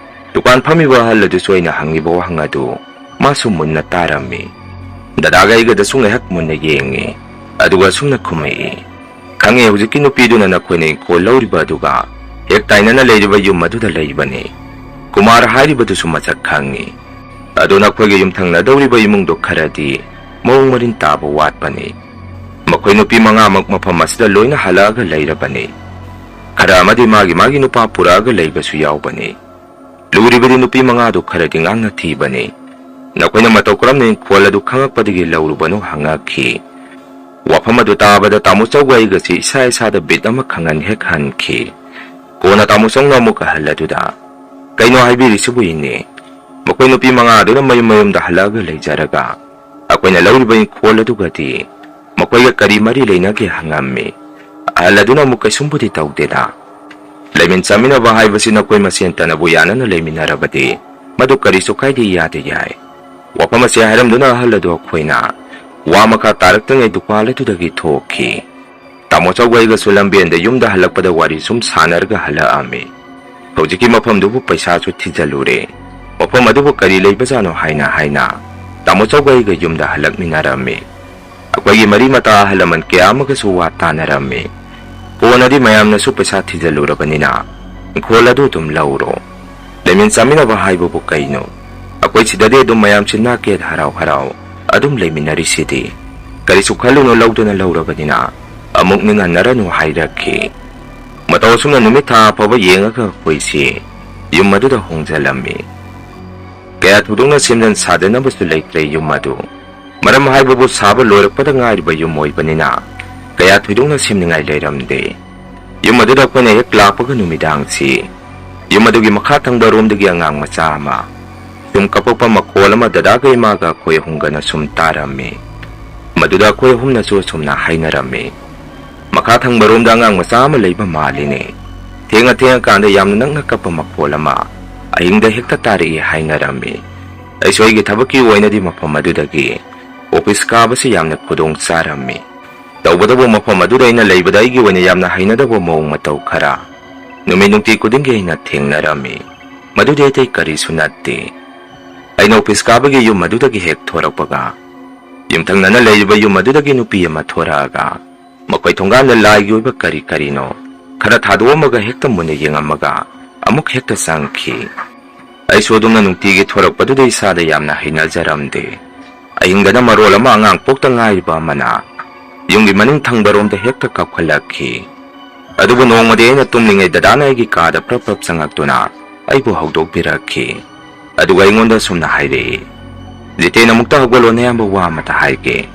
ꯗꯨꯀꯥꯟ ꯐꯝꯃꯤꯕ ꯑꯍꯜ ꯑꯗꯨꯁꯨ ꯑꯩꯅ ꯍꯪꯉꯤꯕ ꯋꯥꯍꯪ ꯑꯗꯨ ꯃꯥꯁꯨ ꯃꯨꯟꯅ ꯇꯥꯔꯝꯃꯤ꯫ ꯗꯗꯥꯒ ꯑꯩꯒꯗꯁꯨ ꯉꯥꯏꯍꯥꯛ ꯃꯨꯟꯅ ꯌꯦꯡꯉꯤ꯫ ꯑꯗꯨꯒ ꯑꯁꯨꯝꯅ ꯈꯨꯝꯃꯛꯏ, "ꯈꯪꯉꯦ, ꯍꯧꯖꯤꯛꯀꯤ ꯅꯨꯄꯤꯗꯨꯅ ꯅꯈꯣꯏꯅ ꯏꯪꯈꯣꯜ ꯂꯧꯔꯤꯕ ꯑꯗꯨꯒ ꯍꯦꯛ ꯇꯥꯏꯅꯅ ꯂꯩꯔꯤꯕ ꯌꯨꯝ ꯑꯗꯨꯗ ꯂꯩꯕꯅꯤ꯫ ꯀꯨꯃꯥꯔ ꯍꯥꯏꯔꯤꯕꯗꯨꯁꯨ ꯃꯁꯛ ꯈꯪꯉꯤ꯫ ꯑꯗꯣ ꯅꯈꯣꯏꯒ ꯌꯨꯝꯊꯪꯅꯗꯧꯔꯤꯕ ꯏꯃꯨꯡꯗꯣ ꯈꯔꯗꯤ ꯃꯑꯣꯡ ꯃꯔꯤꯟ ꯇꯥꯕ ꯋꯥꯠꯄꯅꯤ꯫ ꯃꯈꯣꯏ ꯅꯨꯄꯤ ꯃꯉꯥꯃꯛ ꯃꯐꯝ ꯑꯁꯤꯗ ꯂꯣꯏꯅ ꯍꯜꯂꯛꯑꯒ ꯂꯩꯔꯕꯅꯤ꯫ ꯈꯔ ꯑꯃꯗꯤ ꯃꯥꯒꯤ ꯃꯥꯒꯤ ꯅꯨꯄꯥ ꯄꯨꯔꯛꯑꯒ ꯂꯩꯕꯁꯨ ꯌꯥꯎꯕꯅꯤ꯫ ꯂꯨꯔꯤꯕꯗꯤ ꯅꯨꯄꯤ ꯃꯉꯥꯗꯨ ꯈꯔꯗꯤ ꯉꯥꯡꯅ ꯊꯤꯕꯅꯤ꯫ ꯅꯈꯣꯏꯅ ꯃꯇꯧ ꯀꯔꯝꯅ ꯏꯪꯈꯣꯜ ꯑꯗꯨ ꯈꯪꯉꯛꯄꯗꯒꯤ ꯂꯧꯔꯨꯕꯅꯣ?" ꯍꯪꯉꯛꯈꯤ꯫ ꯋꯥꯐꯝ ꯑꯗꯨ ꯇꯥꯕꯗ ꯇꯥꯃꯣ ꯆꯧꯒ ꯑꯩꯒꯁꯤ ꯏꯁꯥ ꯏꯁꯥꯗ ꯕꯤꯠ ꯑꯃ ꯈꯪꯍꯟ ꯍꯦꯛ ꯍꯟꯈꯤ꯫ ꯀꯣꯟꯅ ꯇꯥꯃꯣ ꯆꯧꯅ ꯑꯃꯨꯛ ꯑꯍꯜ ꯑꯗꯨꯗ, "ꯀꯩꯅꯣ ꯍꯥꯏꯕꯤꯔꯤꯁꯤꯕꯨ ꯏꯅꯦ? ꯃꯈꯣꯏ ꯅꯨꯄꯤ ꯃꯉꯥ ꯑꯗꯨꯅ ꯃꯌꯨꯝ ꯃꯌꯨꯝꯗ ꯍꯜꯂꯛꯑꯒ ꯂꯩꯖꯔꯒ ꯑꯩꯈꯣꯏꯅ ꯂꯧꯔꯤꯕ ꯏꯪꯈꯣꯜ ꯑꯗꯨꯒꯗꯤ ꯃꯈꯣꯏꯒ ꯀꯔꯤ ꯃꯔꯤ ꯂꯩꯅꯒꯦ?" ꯍꯪꯉꯝꯃꯤ꯫ ꯑꯍꯜ ꯑꯗꯨꯅ ꯑꯃꯨꯛ, "ꯀꯩꯁꯨꯝꯕꯨꯗꯤ ꯇꯧꯗꯦꯗ꯫ ꯂꯩꯃꯤꯟ ꯆꯥꯃꯤꯟꯅꯕ ꯍꯥꯏꯕꯁꯤ ꯅꯈꯣꯏ ꯃꯁꯦꯟ ꯇꯅꯕꯨ ꯌꯥꯅꯅ ꯂꯩꯃꯤꯟꯅꯔꯕꯗꯤ ꯃꯗꯨ ꯀꯔꯤꯁꯨ ꯀꯥꯏꯗꯦ, ꯏꯌꯥꯗ ꯌꯥꯏ꯫" ꯋꯥꯐꯝ ꯑꯁꯤ ꯍꯥꯏꯔꯝꯗꯨꯅ ꯑꯍꯜ ꯑꯗꯨ ꯑꯩꯈꯣꯏꯅ ꯋꯥ ꯃꯈꯥ ꯇꯥꯔꯛꯇ꯭ꯔꯤꯉꯩ ꯗꯨꯀꯥꯟ ꯑꯗꯨꯗꯒꯤ ꯊꯣꯛꯈꯤ꯫ ꯇꯥꯃꯣ ꯆꯧꯒ ꯑꯩꯒꯁꯨ ꯂꯝꯕꯦꯟꯗ ꯌꯨꯝꯗ ꯍꯜꯂꯛꯄꯗ ꯋꯥꯔꯤ ꯁꯨꯝ ꯁꯥꯟꯅꯔꯒ ꯍꯜꯂꯛꯑꯝꯃꯤ꯫ ꯍꯧꯖꯤꯛꯀꯤ ꯃꯐꯝꯗꯨꯕꯨ ꯄꯩꯁꯥꯁꯨ ꯊꯤꯖꯤꯜꯂꯨꯔꯦ꯫ ꯃꯐꯝ ꯑꯗꯨꯕꯨ ꯀꯔꯤ ꯂꯩꯕꯖꯥꯠꯅꯣ ꯍꯥꯏꯅ ꯍꯥꯏꯅ ꯇꯥꯃꯣ ꯆꯧꯒ ꯑꯩꯒ ꯌꯨꯝꯗ ꯍꯜꯂꯛꯃꯤꯟꯅꯔꯝꯃꯤ꯫ ꯑꯩꯈꯣꯏꯒꯤ ꯃꯔꯤ ꯃꯇꯥ ꯑꯍꯜ ꯂꯃꯟ ꯀꯌꯥ ꯑꯃꯒꯁꯨ ꯋꯥ ꯇꯥꯅꯔꯝꯃꯤ꯫ ꯀꯣꯟꯅꯗꯤ ꯃꯌꯥꯝꯅꯁꯨ ꯄꯩꯁꯥ ꯊꯤꯖꯤꯜꯂꯨꯔꯕꯅꯤꯅ ꯏꯪꯈꯣꯜ ꯑꯗꯨ ꯑꯗꯨꯝ ꯂꯧꯔꯣ꯫ ꯂꯩꯃꯤꯟ ꯆꯥꯃꯤꯟꯅꯕ ꯍꯥꯏꯕꯕꯨ ꯀꯩꯅꯣ? ꯑꯩꯈꯣꯏ ꯁꯤꯗꯗꯤ ꯑꯗꯨꯝ ꯃꯌꯥꯝ ꯆꯤꯟꯅꯥ ꯀꯦꯠ ꯍꯔꯥꯎ ꯍꯔꯥꯎ ꯑꯗꯨꯝ ꯂꯩꯃꯤꯟꯅꯔꯤꯁꯤꯗꯤ꯫ ꯀꯔꯤꯁꯨ ꯈꯜꯂꯨꯅꯨ, ꯂꯧꯗꯨꯅ ꯂꯧꯔꯕꯅꯤꯅ ꯑꯃꯨꯛ ꯅꯤꯡꯍꯟꯅꯔꯅꯨ ꯍꯥꯏꯔꯛꯈꯤ꯫ ꯇꯧ ꯑꯁꯨꯝꯅ ꯅꯨꯃꯤꯠ ꯊꯥ ꯑꯐꯕ ꯌꯦꯡꯉꯒ ꯑꯩꯈꯣꯏꯁꯤ ꯌꯨꯝ ꯑꯗꯨꯗ ꯍꯣꯡꯖꯜꯂꯝꯃꯤ꯫ ꯀꯌꯥ ꯊꯣꯏꯗꯣꯛꯅ ꯁꯦꯝꯖꯤꯟ ꯁꯥꯖꯟꯅꯕꯁꯨ ꯂꯩꯇ꯭ꯔꯦ ꯌꯨꯝ ꯑꯗꯨ꯫ ꯃꯔꯝ ꯍꯥꯏꯕꯕꯨ ꯁꯥꯕ ꯂꯣꯏꯔꯛꯄꯗ ꯉꯥꯏꯔꯤꯕ ꯌꯨꯝ ꯑꯣꯏꯕꯅꯤꯅ ꯀꯌꯥ ꯊꯣꯏꯗꯣꯛꯅ ꯁꯦꯝꯅꯤꯡꯉꯥꯏ ꯂꯩꯔꯝꯗꯦ꯫ ꯌꯨꯝ ꯑꯗꯨꯗ ꯑꯩꯈꯣꯏꯅ ꯍꯦꯛ ꯂꯥꯛꯄꯒ ꯅꯨꯃꯤꯗꯥꯡꯁꯤ ꯌꯨꯝ ꯑꯗꯨꯒꯤ ꯃꯈꯥ ꯊꯪꯕ ꯔꯣꯝꯗꯒꯤ ꯑꯉꯥꯡ ꯃꯆꯥ ꯑꯃ ꯁꯨꯝ ꯀꯞꯄꯛꯄ ꯃꯈꯣꯜ ꯑꯃ ꯗꯗꯥꯒ ꯏꯃꯥꯒ ꯑꯩꯈꯣꯏ ꯑꯍꯨꯝꯒꯅ ꯁꯨꯝ ꯇꯥꯔꯝꯃꯤ꯫ ꯃꯗꯨꯗ ꯑꯩꯈꯣꯏ ꯑꯍꯨꯝꯅꯁꯨ ꯑꯁꯨꯝꯅ ꯍꯥꯏꯅꯔꯝꯃꯤ, "ꯃꯈꯥ ꯊꯪꯕ ꯔꯣꯝꯗ ꯑꯉꯥꯡ ꯃꯆꯥ ꯑꯃ ꯂꯩꯕ ꯃꯥꯜꯂꯤꯅꯦ꯫ ꯊꯦꯡꯉ ꯊꯦꯡꯉꯀꯥꯟꯗ ꯌꯥꯝꯅ ꯅꯛꯅ ꯀꯞꯄ ꯃꯈꯣꯜ ꯑꯃ ꯑꯍꯤꯡꯗ ꯍꯦꯛꯇ ꯇꯥꯔꯛꯏ" ꯍꯥꯏꯅꯔꯝꯃꯤ꯫ ꯑꯩꯁꯨ ꯑꯩꯒꯤ ꯊꯕꯛꯀꯤ ꯑꯣꯏꯅꯗꯤ ꯃꯐꯝ ꯑꯗꯨꯗꯒꯤ ꯑꯣꯐꯤꯁ ꯀꯥꯕꯁꯤ ꯌꯥꯝꯅ ꯈꯨꯗꯣꯡ ꯆꯥꯔꯝꯃꯤ꯫ ꯇꯧꯕꯇꯕꯨ ꯃꯐꯝ ꯑꯗꯨꯗ ꯑꯩꯅ ꯂꯩꯕꯗ ꯑꯩꯒꯤ ꯑꯣꯏꯅ ꯌꯥꯝꯅ ꯍꯩꯅꯗꯕ ꯃꯑꯣꯡ ꯃꯇꯧ ꯈꯔ ꯅꯨꯃꯤꯠ ꯅꯨꯡꯇꯤ ꯈꯨꯗꯤꯡꯒꯤ ꯑꯩꯅ ꯊꯦꯡꯅꯔꯝꯃꯤ꯫ ꯃꯗꯨꯗꯤ ꯑꯇꯩ ꯀꯔꯤꯁꯨ ꯅꯠꯇꯦ꯫ ꯑꯩꯅ ꯑꯣꯐꯤꯁ ꯀꯥꯕꯒꯤ ꯌꯨꯝ ꯑꯗꯨꯗꯒꯤ ꯍꯦꯛ ꯊꯣꯔꯛꯄꯒ, ꯌꯨꯝꯊꯪꯅꯅ ꯂꯩꯔꯤꯕ ꯌꯨꯝ ꯑꯗꯨꯗꯒꯤ ꯅꯨꯄꯤ ꯑꯃ ꯊꯣꯔꯛꯑꯒ, ꯃꯈꯣꯏ ꯊꯣꯡꯒꯥꯟꯗ ꯂꯥꯏꯒꯤ ꯑꯣꯏꯕ ꯀꯔꯤ ꯀꯔꯤꯅꯣ ꯈꯔ ꯊꯥꯗꯣꯛꯑꯝꯃꯒ ꯍꯦꯛꯇ ꯃꯨꯟꯅ ꯌꯦꯡꯉꯝꯃꯒ ꯑꯃꯨꯛ ꯍꯦꯛꯇ ꯆꯪꯈꯤ꯫ ꯑꯩꯁꯨ ꯑꯗꯨꯝꯅ ꯅꯨꯡꯇꯤꯒꯤ ꯊꯣꯔꯛꯄꯗꯨꯗ ꯏꯁꯥꯗ ꯌꯥꯝꯅ ꯍꯩꯅꯖꯔꯝꯗꯦ꯫ ꯑꯍꯤꯡꯗꯅ ꯃꯔꯣꯜ ꯑꯃ ꯑꯉꯥꯡ ꯄꯣꯛꯇ ꯉꯥꯏꯔꯤꯕ ꯑꯃꯅ ꯌꯨꯝꯒꯤ ꯃꯅꯤꯡ ꯊꯪꯕꯔꯣꯝꯗ ꯍꯦꯛꯇ ꯀꯥꯞꯈꯠꯂꯛꯈꯤ꯫ ꯑꯗꯨꯕꯨ ꯅꯣꯡꯃꯗꯤ ꯑꯩꯅ ꯇꯨꯝꯂꯤꯉꯩ ꯗꯗꯥꯅ ꯑꯩꯒꯤ ꯀꯥꯗ ꯄ꯭ꯔꯞ ꯄ꯭ꯔꯞ ꯆꯪꯉꯛꯇꯨꯅ ꯑꯩꯕꯨ ꯍꯧꯗꯣꯛꯄꯤꯔꯛꯈꯤ꯫ ꯑꯗꯨꯒ ꯑꯩꯉꯣꯟꯗ ꯑꯁꯨꯝꯅ ꯍꯥꯏꯔꯛꯏ, "ꯖꯤꯇꯦꯟ, ꯑꯃꯨꯛꯇ ꯍꯧꯒꯠꯂꯣ, ꯅꯌꯥꯝꯕ ꯋꯥ ꯑꯃꯇ ꯍꯥꯏꯒꯦ꯫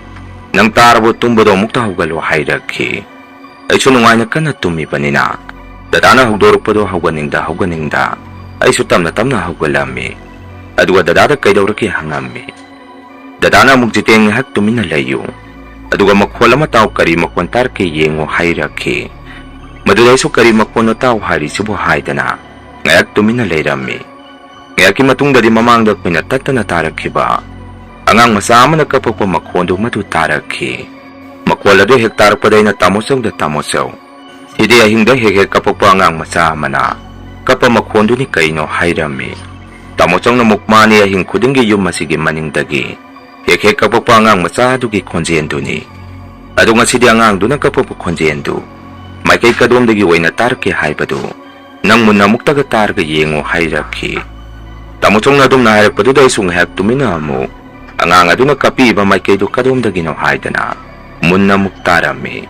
ꯅꯪ ꯇꯥꯔꯕꯣ? ꯇꯨꯝꯕꯗꯣ ꯑꯃꯨꯛꯇ ꯍꯧꯒꯠꯂꯣ" ꯍꯥꯏꯔꯛꯈꯤ꯫ ꯑꯩꯁꯨ ꯅꯨꯡꯉꯥꯏꯅ ꯀꯟꯅ ꯇꯨꯝꯃꯤꯕꯅꯤꯅ ꯗꯗꯥꯅ ꯍꯧꯗꯣꯔꯛꯄꯗꯣ ꯍꯧꯒꯠꯅꯤꯡꯗ ꯍꯧꯒꯠꯅꯤꯡꯗ ꯑꯩꯁꯨ ꯇꯞꯅ ꯇꯞꯅ ꯍꯧꯒꯠꯂꯝꯃꯤ꯫ ꯑꯗꯨꯒ ꯗꯗꯥꯗ ꯀꯩꯗꯧꯔꯒꯦ ꯍꯪꯉꯝꯃꯤ꯫ ꯗꯗꯥꯅ ꯑꯃꯨꯛ, "ꯖꯤꯇꯦꯟ, ꯉꯥꯏꯍꯥꯛ ꯇꯨꯃꯤꯟꯅ ꯂꯩꯌꯨ, ꯑꯗꯨꯒ ꯃꯈꯣꯜ ꯑꯃ ꯇꯥꯎ, ꯀꯔꯤ ꯃꯈꯣꯜ ꯇꯥꯔꯛꯀꯦ ꯌꯦꯡꯉꯨ" ꯍꯥꯏꯔꯛꯈꯤ꯫ ꯃꯗꯨꯗ ꯑꯩꯁꯨ "ꯀꯔꯤ ꯃꯈꯣꯜꯅꯣ ꯇꯥꯎ ꯍꯥꯏꯔꯤꯁꯤꯕꯨ?" ꯍꯥꯏꯗꯅ ꯉꯥꯏꯍꯥꯛ ꯇꯨꯃꯤꯟꯅ ꯂꯩꯔꯝꯃꯤ꯫ ꯉꯥꯏꯍꯥꯛꯀꯤ ꯃꯇꯨꯡꯗꯗꯤ ꯃꯃꯥꯡꯗ ꯑꯩꯈꯣꯏꯅ ꯇꯠꯇꯅ ꯇꯥꯔꯛꯈꯤꯕ ꯑꯉꯥꯡ ꯃꯆꯥ ꯑꯃꯅ ꯀꯞꯄꯛꯄ ꯃꯈꯣꯜꯗꯨ ꯃꯗꯨ ꯇꯥꯔꯛꯈꯤ꯫ ꯃꯈꯣꯜ ꯑꯗꯨ ꯍꯦꯛ ꯇꯥꯔꯛꯄꯗ ꯑꯩꯅ, "ꯇꯥꯃꯣꯆꯧꯗ, ꯇꯥꯃꯣꯆꯧ, ꯁꯤꯗꯤ ꯑꯍꯤꯡꯗ ꯍꯦꯛ ꯍꯦꯛ ꯀꯞꯄꯛꯄ ꯑꯉꯥꯡ ꯃꯆꯥ ꯑꯃꯅ ꯀꯞꯄ ꯃꯈꯣꯜꯗꯨꯅꯤ ꯀꯩꯅꯣ?" ꯍꯥꯏꯔꯝꯃꯤ꯫ ꯇꯥꯃꯣꯆꯧꯅ ꯑꯃꯨꯛ, "ꯃꯥꯅꯤ, ꯑꯍꯤꯡ ꯈꯨꯗꯤꯡꯒꯤ ꯌꯨꯝ ꯑꯁꯤꯒꯤ ꯃꯅꯤꯡꯗꯒꯤ ꯍꯦꯛ ꯍꯦꯛ ꯀꯞꯄꯛꯄ ꯑꯉꯥꯡ ꯃꯆꯥ ꯑꯗꯨꯒꯤ ꯈꯣꯟꯖꯦꯜꯗꯨꯅꯤ꯫ ꯑꯗꯣ ꯉꯁꯤꯗꯤ ꯑꯉꯥꯡꯗꯨꯅ ꯀꯞꯄꯛꯄ ꯈꯣꯟꯖꯦꯜꯗꯨ ꯃꯥꯏꯀꯩ ꯀꯗꯣꯝꯗꯒꯤ ꯑꯣꯏꯅ ꯇꯥꯔꯛꯀꯦ ꯍꯥꯏꯕꯗꯨ ꯅꯪ ꯃꯨꯟꯅ ꯑꯃꯨꯛꯇꯒ ꯇꯥꯔꯒ ꯌꯦꯡꯉꯨ" ꯍꯥꯏꯔꯛꯈꯤ꯫ ꯇꯥꯃꯣꯆꯧꯅ ꯑꯗꯨꯝꯅ ꯍꯥꯏꯔꯛꯄꯗꯨꯗ ꯑꯩꯁꯨ ꯉꯥꯏꯍꯥꯛ ꯇꯨꯃꯤꯟꯅ ꯑꯃꯨꯛ ꯑꯉꯥꯡ ꯑꯗꯨꯅ ꯀꯞꯄꯤꯕ ꯃꯥꯏꯀꯩꯗꯨ ꯀꯗꯣꯝꯗꯒꯤꯅꯣ ꯍꯥꯏꯗꯅ ꯃꯨꯟꯅ ꯑꯃꯨꯛ ꯇꯥꯔꯝꯃꯤ꯫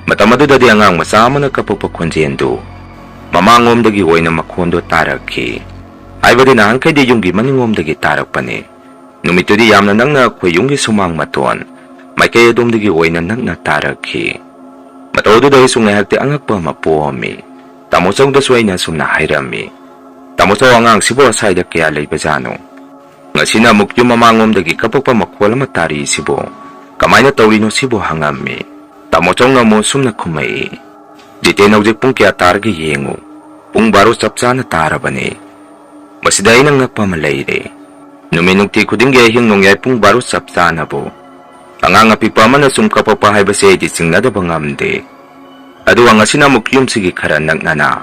ꯃꯇꯝ ꯑꯗꯨꯗꯗꯤ ꯑꯉꯥꯡ ꯃꯆꯥ ꯑꯃꯅ ꯀꯞꯄꯛꯄ ꯈꯣꯟꯖꯦꯜꯗꯨ ꯃꯃꯥꯡꯂꯣꯝꯗꯒꯤ ꯑꯣꯏꯅ ꯃꯈꯣꯟꯗꯣ ꯇꯥꯔꯛꯈꯤ꯫ ꯍꯥꯏꯕꯗꯤ ꯅꯍꯥꯟꯈꯩꯗꯤ ꯌꯨꯝꯒꯤ ꯃꯅꯤꯡꯂꯣꯝꯗꯒꯤ ꯇꯥꯔꯛꯄꯅꯤ꯫ ꯅꯨꯃꯤꯠꯇꯨꯗꯤ ꯌꯥꯝꯅ ꯅꯛꯅ ꯑꯩꯈꯣꯏ ꯌꯨꯝꯒꯤ ꯁꯨꯃꯥꯡ ꯃꯇꯣꯟ ꯃꯥꯏꯀꯩ ꯑꯗꯣꯝꯗꯒꯤ ꯑꯣꯏꯅ ꯅꯛꯅ ꯇꯥꯔꯛꯈꯤ꯫ ꯃꯇꯧ ꯑꯗꯨꯗ ꯑꯩꯁꯨ ꯉꯥꯏꯍꯥꯛꯇꯤ ꯑꯉꯛꯄ ꯑꯃ ꯄꯣꯛꯑꯝꯃꯤ꯫ ꯇꯥꯃꯣꯆꯧꯗꯁꯨ ꯑꯩꯅ ꯑꯁꯨꯝꯅ ꯍꯥꯏꯔꯝꯃꯤ, "ꯇꯥꯃꯣꯆꯧ, ꯑꯉꯥꯡꯁꯤꯕꯨ ꯑꯁꯥꯏꯗ ꯀꯌꯥ ꯂꯩꯕꯖꯥꯠꯅꯣ? ꯉꯁꯤꯅ ꯑꯃꯨꯛ ꯌꯨꯝ ꯃꯃꯥꯡꯂꯣꯝꯗꯒꯤ ꯀꯞꯄꯛꯄ ꯃꯈꯣꯜ ꯑꯃ ꯇꯥꯔꯤꯁꯤꯕꯨ ꯀꯃꯥꯏꯅ ꯇꯧꯔꯤꯅꯣ ꯁꯤꯕꯨ?" ꯍꯪꯉꯝꯃꯤ꯫ ꯇꯥꯃꯣꯆꯧꯅ ꯑꯃꯨꯛ ꯁꯨꯝꯅ ꯈꯨꯝꯃꯛꯏ, "ꯖꯤꯇꯦꯟ, ꯍꯧꯖꯤꯛ ꯄꯨꯡ ꯀꯌꯥ ꯇꯥꯔꯒꯦ ꯌꯦꯡꯉꯨ꯫ ꯄꯨꯡ ꯕꯥꯔꯣ ꯆꯞ ꯆꯥꯅ ꯇꯥꯔꯕꯅꯤ꯫" ꯃꯁꯤꯗ ꯑꯩꯅ ꯉꯛꯄ ꯑꯃ ꯂꯩꯔꯦ꯫ ꯅꯨꯃꯤꯠ ꯅꯨꯡꯇꯤ ꯈꯨꯗꯤꯡꯒꯤ ꯑꯍꯤꯡ ꯅꯣꯡꯌꯥꯏ ꯄꯨꯡ ꯕꯥꯔꯣ ꯆꯞ ꯆꯥꯅꯕꯨ ꯑꯉꯥꯡ ꯑꯄꯤꯛꯄ ꯑꯃꯅ ꯁꯨꯝ ꯀꯞꯄꯛꯄ ꯍꯥꯏꯕꯁꯦ ꯑꯩꯗꯤ ꯆꯤꯡꯅꯗꯕ ꯉꯝꯗꯦ꯫ ꯑꯗꯨꯒ ꯉꯁꯤꯅ ꯑꯃꯨꯛ ꯌꯨꯝꯁꯤꯒꯤ ꯈꯔ ꯅꯛꯅꯅ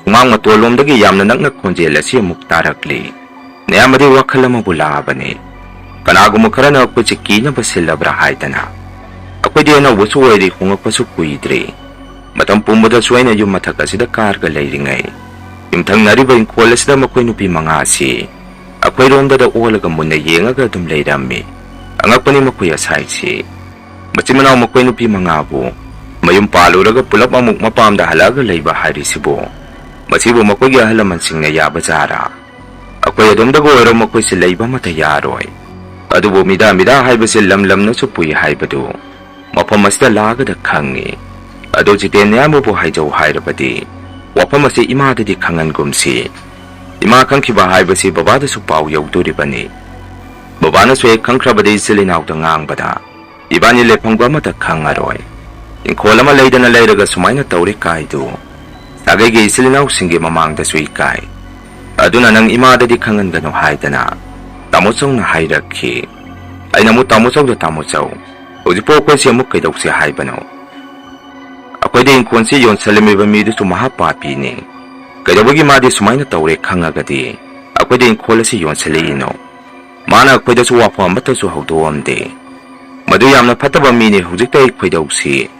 ꯁꯨꯃꯥꯡ ꯃꯇꯣꯜꯂꯣꯝꯗꯒꯤ ꯌꯥꯝꯅ ꯅꯛꯅ ꯈꯣꯟꯖꯦꯜ ꯑꯁꯤ ꯑꯃꯨꯛ ꯇꯥꯔꯛꯂꯤ꯫ ꯅꯌꯥꯝꯕꯗꯤ ꯋꯥꯈꯜ ꯑꯃꯕꯨ ꯂꯥꯛꯑꯕꯅꯤ꯫ ꯀꯅꯥꯒꯨꯝꯕ ꯈꯔꯅ ꯑꯩꯈꯣꯏꯁꯦ ꯀꯤꯅꯕ ꯁꯤꯜꯂꯕ꯭ꯔꯥ ꯍꯥꯏꯗꯅ꯫ ꯑꯩꯈꯣꯏꯗꯤ ꯑꯅꯧꯕꯁꯨ ꯑꯣꯏꯔꯤ, ꯍꯣꯡꯂꯛꯄꯁꯨ ꯀꯨꯏꯗ꯭ꯔꯤ꯫ ꯃꯇꯝ ꯄꯨꯝꯕꯗꯁꯨ ꯑꯩꯅ ꯌꯨꯝ ꯃꯊꯛ ꯑꯁꯤꯗ ꯀꯥꯔꯒ ꯂꯩꯔꯤꯉꯩ, ꯌꯨꯝꯊꯪꯅꯔꯤꯕ ꯏꯪꯈꯣꯜ ꯑꯁꯤꯗ ꯃꯈꯣꯏ ꯅꯨꯄꯤ ꯃꯉꯥ ꯑꯁꯤ ꯑꯩꯈꯣꯏꯔꯣꯝꯗꯗ ꯑꯣꯜꯂꯒ ꯃꯨꯟꯅ ꯌꯦꯡꯉꯒ ꯑꯗꯨꯝ ꯂꯩꯔꯝꯃꯤ꯫ ꯑꯉꯛꯄꯅꯤ ꯃꯈꯣꯏ ꯑꯁꯥꯏꯁꯤ꯫ ꯃꯆꯤꯟ ꯃꯅꯥꯎ ꯃꯈꯣꯏ ꯅꯨꯄꯤ ꯃꯉꯥꯕꯨ ꯃꯌꯨꯝ ꯄꯥꯜꯂꯨꯔꯒ ꯄꯨꯂꯞ ꯑꯃꯨꯛ ꯃꯄꯥꯝꯗ ꯍꯜꯂꯛꯑꯒ ꯂꯩꯕ ꯍꯥꯏꯔꯤꯁꯤꯕꯨ, ꯃꯁꯤꯕꯨ ꯃꯈꯣꯏꯒꯤ ꯑꯍꯜ ꯂꯃꯟꯁꯤꯡꯅ ꯌꯥꯕ ꯖꯥꯔꯥ? ꯑꯩꯈꯣꯏ ꯑꯗꯣꯝꯗꯒ ꯑꯣꯏꯔꯣ ꯃꯈꯣꯏꯁꯦ ꯂꯩꯕ ꯑꯃꯠꯇ ꯌꯥꯔꯣꯏ꯫ ꯑꯗꯨꯕꯨ ꯃꯤꯗꯥ ꯃꯤꯗꯥ ꯍꯥꯏꯕꯁꯦ ꯂꯝ ꯂꯝꯅꯁꯨ ꯄꯨꯏ ꯍꯥꯏꯕꯗꯨ ꯃꯐꯝ ꯑꯁꯤꯗ ꯂꯥꯛꯑꯒꯗ ꯈꯪꯉꯤ꯫ ꯑꯗꯣ ꯖꯤꯇꯦꯟ ꯅꯌꯥꯝꯕꯕꯨ ꯍꯥꯏꯖꯧ ꯍꯥꯏꯔꯕꯗꯤ ꯋꯥꯐꯝ ꯑꯁꯤ ꯏꯃꯥꯗꯗꯤ ꯈꯪꯍꯟꯒꯨꯝꯁꯤ꯫ ꯏꯃꯥ ꯈꯪꯈꯤꯕ ꯍꯥꯏꯕꯁꯤ ꯕꯕꯥꯗꯁꯨ ꯄꯥꯎ ꯌꯧꯗꯣꯔꯤꯕꯅꯤ꯫ ꯕꯕꯥꯅꯁꯨ ꯍꯦꯛ ꯈꯪꯈ꯭ꯔꯕꯗꯤ ꯏꯆꯤꯜ ꯏꯅꯥꯎꯗ ꯉꯥꯡꯕꯗ ꯏꯕꯥꯅꯤ ꯂꯩꯐꯝꯒ ꯑꯃꯠꯇ ꯈꯪꯉꯔꯣꯏ꯫ ꯏꯪꯈꯣꯜ ꯑꯃ ꯂꯩꯗꯅ ꯂꯩꯔꯒ ꯁꯨꯃꯥꯏꯅ ꯇꯧꯔꯦ ꯀꯥꯏꯗꯨ ꯁꯥꯒꯩꯒꯤ ꯏꯆꯤꯜ ꯏꯅꯥꯎꯁꯤꯡꯒꯤ ꯃꯃꯥꯡꯗꯁꯨ ꯏꯀꯥꯏ꯫ ꯑꯗꯨꯅ ꯅꯪ ꯏꯃꯥꯗꯗꯤ ꯈꯪꯍꯟꯒꯅꯨ ꯍꯥꯏꯗꯅ ꯇꯥꯃꯣ ꯆꯧꯅ ꯍꯥꯏꯔꯛꯈꯤ꯫ ꯑꯩꯅ ꯑꯃꯨꯛ ꯇꯥꯃꯣ ꯆꯧꯗ, "ꯇꯥꯃꯣ ꯆꯧ, ꯍꯧꯖꯤꯛꯄꯨ ꯑꯩꯈꯣꯏꯁꯦ ꯑꯃꯨꯛ ꯀꯩꯗꯧꯁꯦ ꯍꯥꯏꯕꯅꯣ? ꯑꯩꯈꯣꯏꯗ ꯏꯪꯈꯣꯜꯁꯤ ꯌꯣꯟꯁꯜꯂꯝꯃꯤꯕ ꯃꯤꯗꯨꯁꯨ ꯃꯍꯥ ꯄꯥꯄꯤꯅꯤ꯫ ꯀꯩꯗꯧꯕꯒꯤ ꯃꯥꯗꯤ ꯁꯨꯃꯥꯏꯅ ꯇꯧꯔꯦ ꯈꯪꯉꯒꯗꯤ ꯑꯩꯈꯣꯏꯗ ꯏꯪꯈꯣꯜ ꯑꯁꯤ ꯌꯣꯟꯁꯤꯜꯂꯛꯏꯅꯣ? ꯃꯥꯅ ꯑꯩꯈꯣꯏꯗꯁꯨ ꯋꯥꯐꯝ ꯑꯃꯠꯇꯁꯨ ꯍꯧꯗꯣꯛꯑꯝꯗꯦ꯫ ꯃꯗꯨ ꯌꯥꯝꯅ ꯐꯠꯇꯕ ꯃꯤꯅꯤ, ꯍꯧꯖꯤꯛꯇ ꯑꯩ ꯈꯣꯏꯗꯧꯁꯤ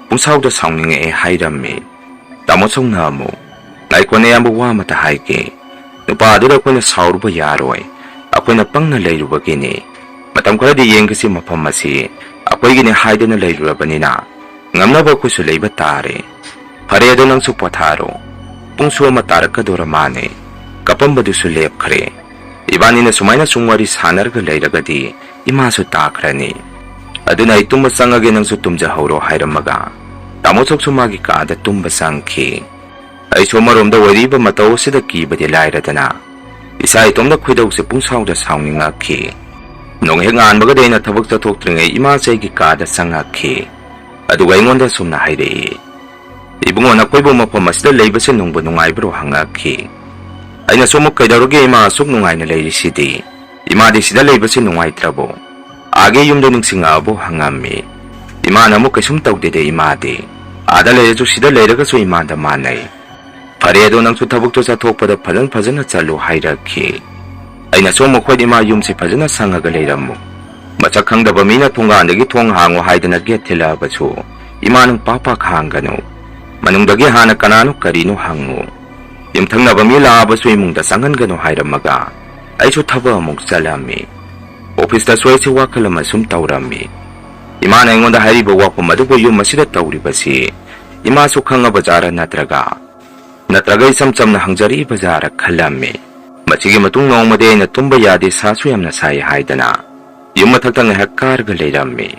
ꯄꯨꯡꯁꯥꯎꯗ ꯁꯥꯎꯅꯤꯡꯉꯛꯑꯦ" ꯍꯥꯏꯔꯝꯃꯤ꯫ ꯇꯥꯃꯣ ꯆꯧꯅ ꯑꯃꯨꯛ, "ꯉꯥꯏꯈꯣꯅꯦ ꯏꯌꯥꯝꯕ, ꯋꯥ ꯑꯃꯇ ꯍꯥꯏꯒꯦ꯫ ꯅꯨꯄꯥ ꯑꯗꯨꯗ ꯑꯩꯈꯣꯏꯅ ꯁꯥꯎꯔꯨꯕ ꯌꯥꯔꯣꯏ꯫ ꯑꯩꯈꯣꯏꯅ ꯄꯪꯅ ꯂꯩꯔꯨꯕꯒꯤꯅꯤ꯫ ꯃꯇꯝ ꯈꯔꯗꯤ ꯌꯦꯡꯒꯁꯤ, ꯃꯐꯝ ꯑꯁꯤ ꯑꯩꯈꯣꯏꯒꯤꯅꯤ ꯍꯥꯏꯗꯅ ꯂꯩꯔꯨꯔꯕꯅꯤꯅ ꯉꯝꯅꯕ ꯑꯩꯈꯣꯏꯁꯨ ꯂꯩꯕ ꯇꯥꯔꯦ꯫ ꯐꯔꯦ, ꯑꯗꯣ ꯅꯪꯁꯨ ꯄꯣꯊꯥꯔꯣ꯫ ꯄꯨꯡꯁꯨ ꯑꯃ ꯇꯥꯔꯛꯀꯗꯧꯔ ꯃꯥꯅꯦ꯫ ꯀꯞꯄꯝꯕꯗꯨꯁꯨ ꯂꯦꯞꯈ꯭ꯔꯦ꯫ ꯏꯕꯥꯅꯤꯅ ꯁꯨꯃꯥꯏꯅ ꯁꯨꯝ ꯋꯥꯔꯤ ꯁꯥꯟꯅꯔꯒ ꯂꯩꯔꯒꯗꯤ ꯏꯃꯥꯁꯨ ꯇꯥꯈ꯭ꯔꯅꯤ꯫ ꯑꯗꯨꯅ ꯑꯩ ꯇꯨꯝꯕ ꯆꯪꯉꯒꯦ, ꯅꯪꯁꯨ ꯇꯨꯝꯖꯍꯧꯔꯣ ꯍꯥꯏꯔꯝꯃꯒ ꯇꯥꯃꯣ ꯆꯧꯁꯨ ꯃꯥꯒꯤ ꯀꯥꯗ ꯇꯨꯝꯕ ꯆꯪꯈꯤ꯫ ꯑꯩꯁꯨ ꯑꯃꯔꯣꯝꯗ ꯑꯣꯏꯔꯤꯕ ꯃꯇꯧ ꯑꯁꯤꯗ ꯀꯤꯕꯗꯤ ꯂꯥꯏꯔꯗꯅ ꯏꯁꯥ ꯏꯇꯣꯝꯇ ꯈꯣꯏꯗꯧꯁꯦ ꯄꯨꯡꯁꯥꯎꯗ ꯁꯥꯎꯅꯤꯡꯉꯛꯈꯤ꯫ ꯅꯣꯡ ꯍꯦꯛ ꯉꯥꯟꯕꯒꯗꯤ ꯑꯩꯅ ꯊꯕꯛ ꯆꯠꯊꯣꯛꯇ꯭ꯔꯤꯉꯩ ꯏꯃꯥꯁꯦ ꯑꯩꯒꯤ ꯀꯥꯗ ꯆꯪꯉꯛꯈꯤ꯫ ꯑꯗꯨꯒ ꯑꯩꯉꯣꯟꯗ ꯑꯁꯨꯝꯅ ꯍꯥꯏꯔꯛꯏ, "ꯏꯕꯨꯡꯉꯣ, ꯅꯈꯣꯏꯕꯨ ꯃꯐꯝ ꯑꯁꯤꯗ ꯂꯩꯕꯁꯦ ꯅꯨꯡꯕꯨ ꯅꯨꯡꯉꯥꯏꯕ꯭ꯔꯣ?" ꯍꯪꯉꯛꯈꯤ꯫ ꯑꯩꯅꯁꯨ ꯑꯃꯨꯛ, "ꯀꯩꯗꯧꯔꯒꯦ ꯏꯃꯥ, ꯑꯁꯨꯛ ꯅꯨꯡꯉꯥꯏꯅ ꯂꯩꯔꯤꯁꯤꯗꯤ? ꯏꯃꯥꯗꯤ ꯁꯤꯗ ꯂꯩꯕꯁꯦ ꯅꯨꯡꯉꯥꯏꯇ꯭ꯔꯕꯣ? ꯑꯥꯒꯤ ꯌꯨꯝꯗꯣ ꯅꯤꯡꯁꯤꯡꯉꯛꯑꯕꯣ?" ꯍꯪꯉꯝꯃꯤ꯫ ꯏꯃꯥꯅ ꯑꯃꯨꯛ, "ꯀꯩꯁꯨꯝ ꯇꯧꯗꯦꯗ ꯏꯃꯥꯗꯤ꯫ ꯑꯥꯗ ꯂꯩꯔꯁꯨ ꯁꯤꯗ ꯂꯩꯔꯒꯁꯨ ꯏꯃꯥꯗ ꯃꯥꯟꯅꯩ꯫ ꯐꯔꯦ, ꯑꯗꯣ ꯅꯪꯁꯨ ꯊꯕꯛꯇꯣ ꯆꯠꯊꯣꯛꯄꯗ ꯐꯖꯅ ꯐꯖꯅ ꯆꯠꯂꯨ" ꯍꯥꯏꯔꯛꯈꯤ꯫ ꯑꯩꯅꯁꯨ ꯃꯈꯣꯏꯗ, "ꯏꯃꯥ, ꯌꯨꯝꯁꯤ ꯐꯖꯅ ꯁꯪꯉꯒ ꯂꯩꯔꯝꯃꯨ꯫ ꯃꯁꯛ ꯈꯪꯗꯕ ꯃꯤꯅ ꯊꯣꯡꯒꯥꯟꯗꯒꯤ ꯊꯣꯡ ꯍꯥꯡꯉꯨ ꯍꯥꯏꯗꯅ ꯒꯦꯠ ꯊꯤꯜꯂꯛꯑꯕꯁꯨ ꯏꯃꯥ ꯅꯪ ꯄꯥꯛ ꯄꯥꯛ ꯍꯥꯡꯒꯅꯨ꯫ ꯃꯅꯨꯡꯗꯒꯤ ꯍꯥꯟꯅ ꯀꯅꯥꯅꯣ ꯀꯔꯤꯅꯣ ꯍꯪꯉꯨ꯫ ꯌꯨꯝꯊꯪꯅꯕ ꯃꯤ ꯂꯥꯛꯑꯕꯁꯨ ꯏꯃꯨꯡꯗ ꯆꯪꯍꯟꯒꯅꯨ" ꯍꯥꯏꯔꯝꯃꯒ ꯑꯩꯁꯨ ꯊꯕꯛ ꯑꯃꯨꯛ ꯆꯠꯂꯝꯃꯤ꯫ ꯑꯣꯐꯤꯁꯇꯁꯨ ꯑꯩꯁꯦ ꯋꯥꯈꯜ ꯑꯃ ꯁꯨꯝ ꯇꯧꯔꯝꯃꯤ꯫ ꯏꯃꯥꯅ ꯑꯩꯉꯣꯟꯗ ꯍꯥꯏꯔꯤꯕ ꯋꯥꯐꯝ ꯑꯗꯨꯕꯨ ꯌꯨꯝ ꯑꯁꯤꯗ ꯇꯧꯔꯤꯕꯁꯤ ꯏꯃꯥꯁꯨ ꯈꯪꯉꯕ ꯖꯥꯔꯥ ꯅꯠꯇ꯭ꯔꯒ, ꯅꯠꯇ꯭ꯔꯒ ꯏꯆꯝ ꯆꯝꯅ ꯍꯪꯖꯔꯛꯏꯕ ꯖꯥꯔꯥ ꯈꯜꯂꯝꯃꯤ꯫ ꯃꯁꯤꯒꯤ ꯃꯇꯨꯡ ꯅꯣꯡꯃꯗꯤ ꯑꯩꯅ ꯇꯨꯝꯕ ꯌꯥꯗꯦ, ꯁꯥꯁꯨ ꯌꯥꯝꯅ ꯁꯥꯏ ꯍꯥꯏꯗꯅ ꯌꯨꯝ ꯃꯊꯛꯇ ꯉꯥꯏꯍꯥꯛ ꯀꯥꯔꯒ ꯂꯩꯔꯝꯃꯤ꯫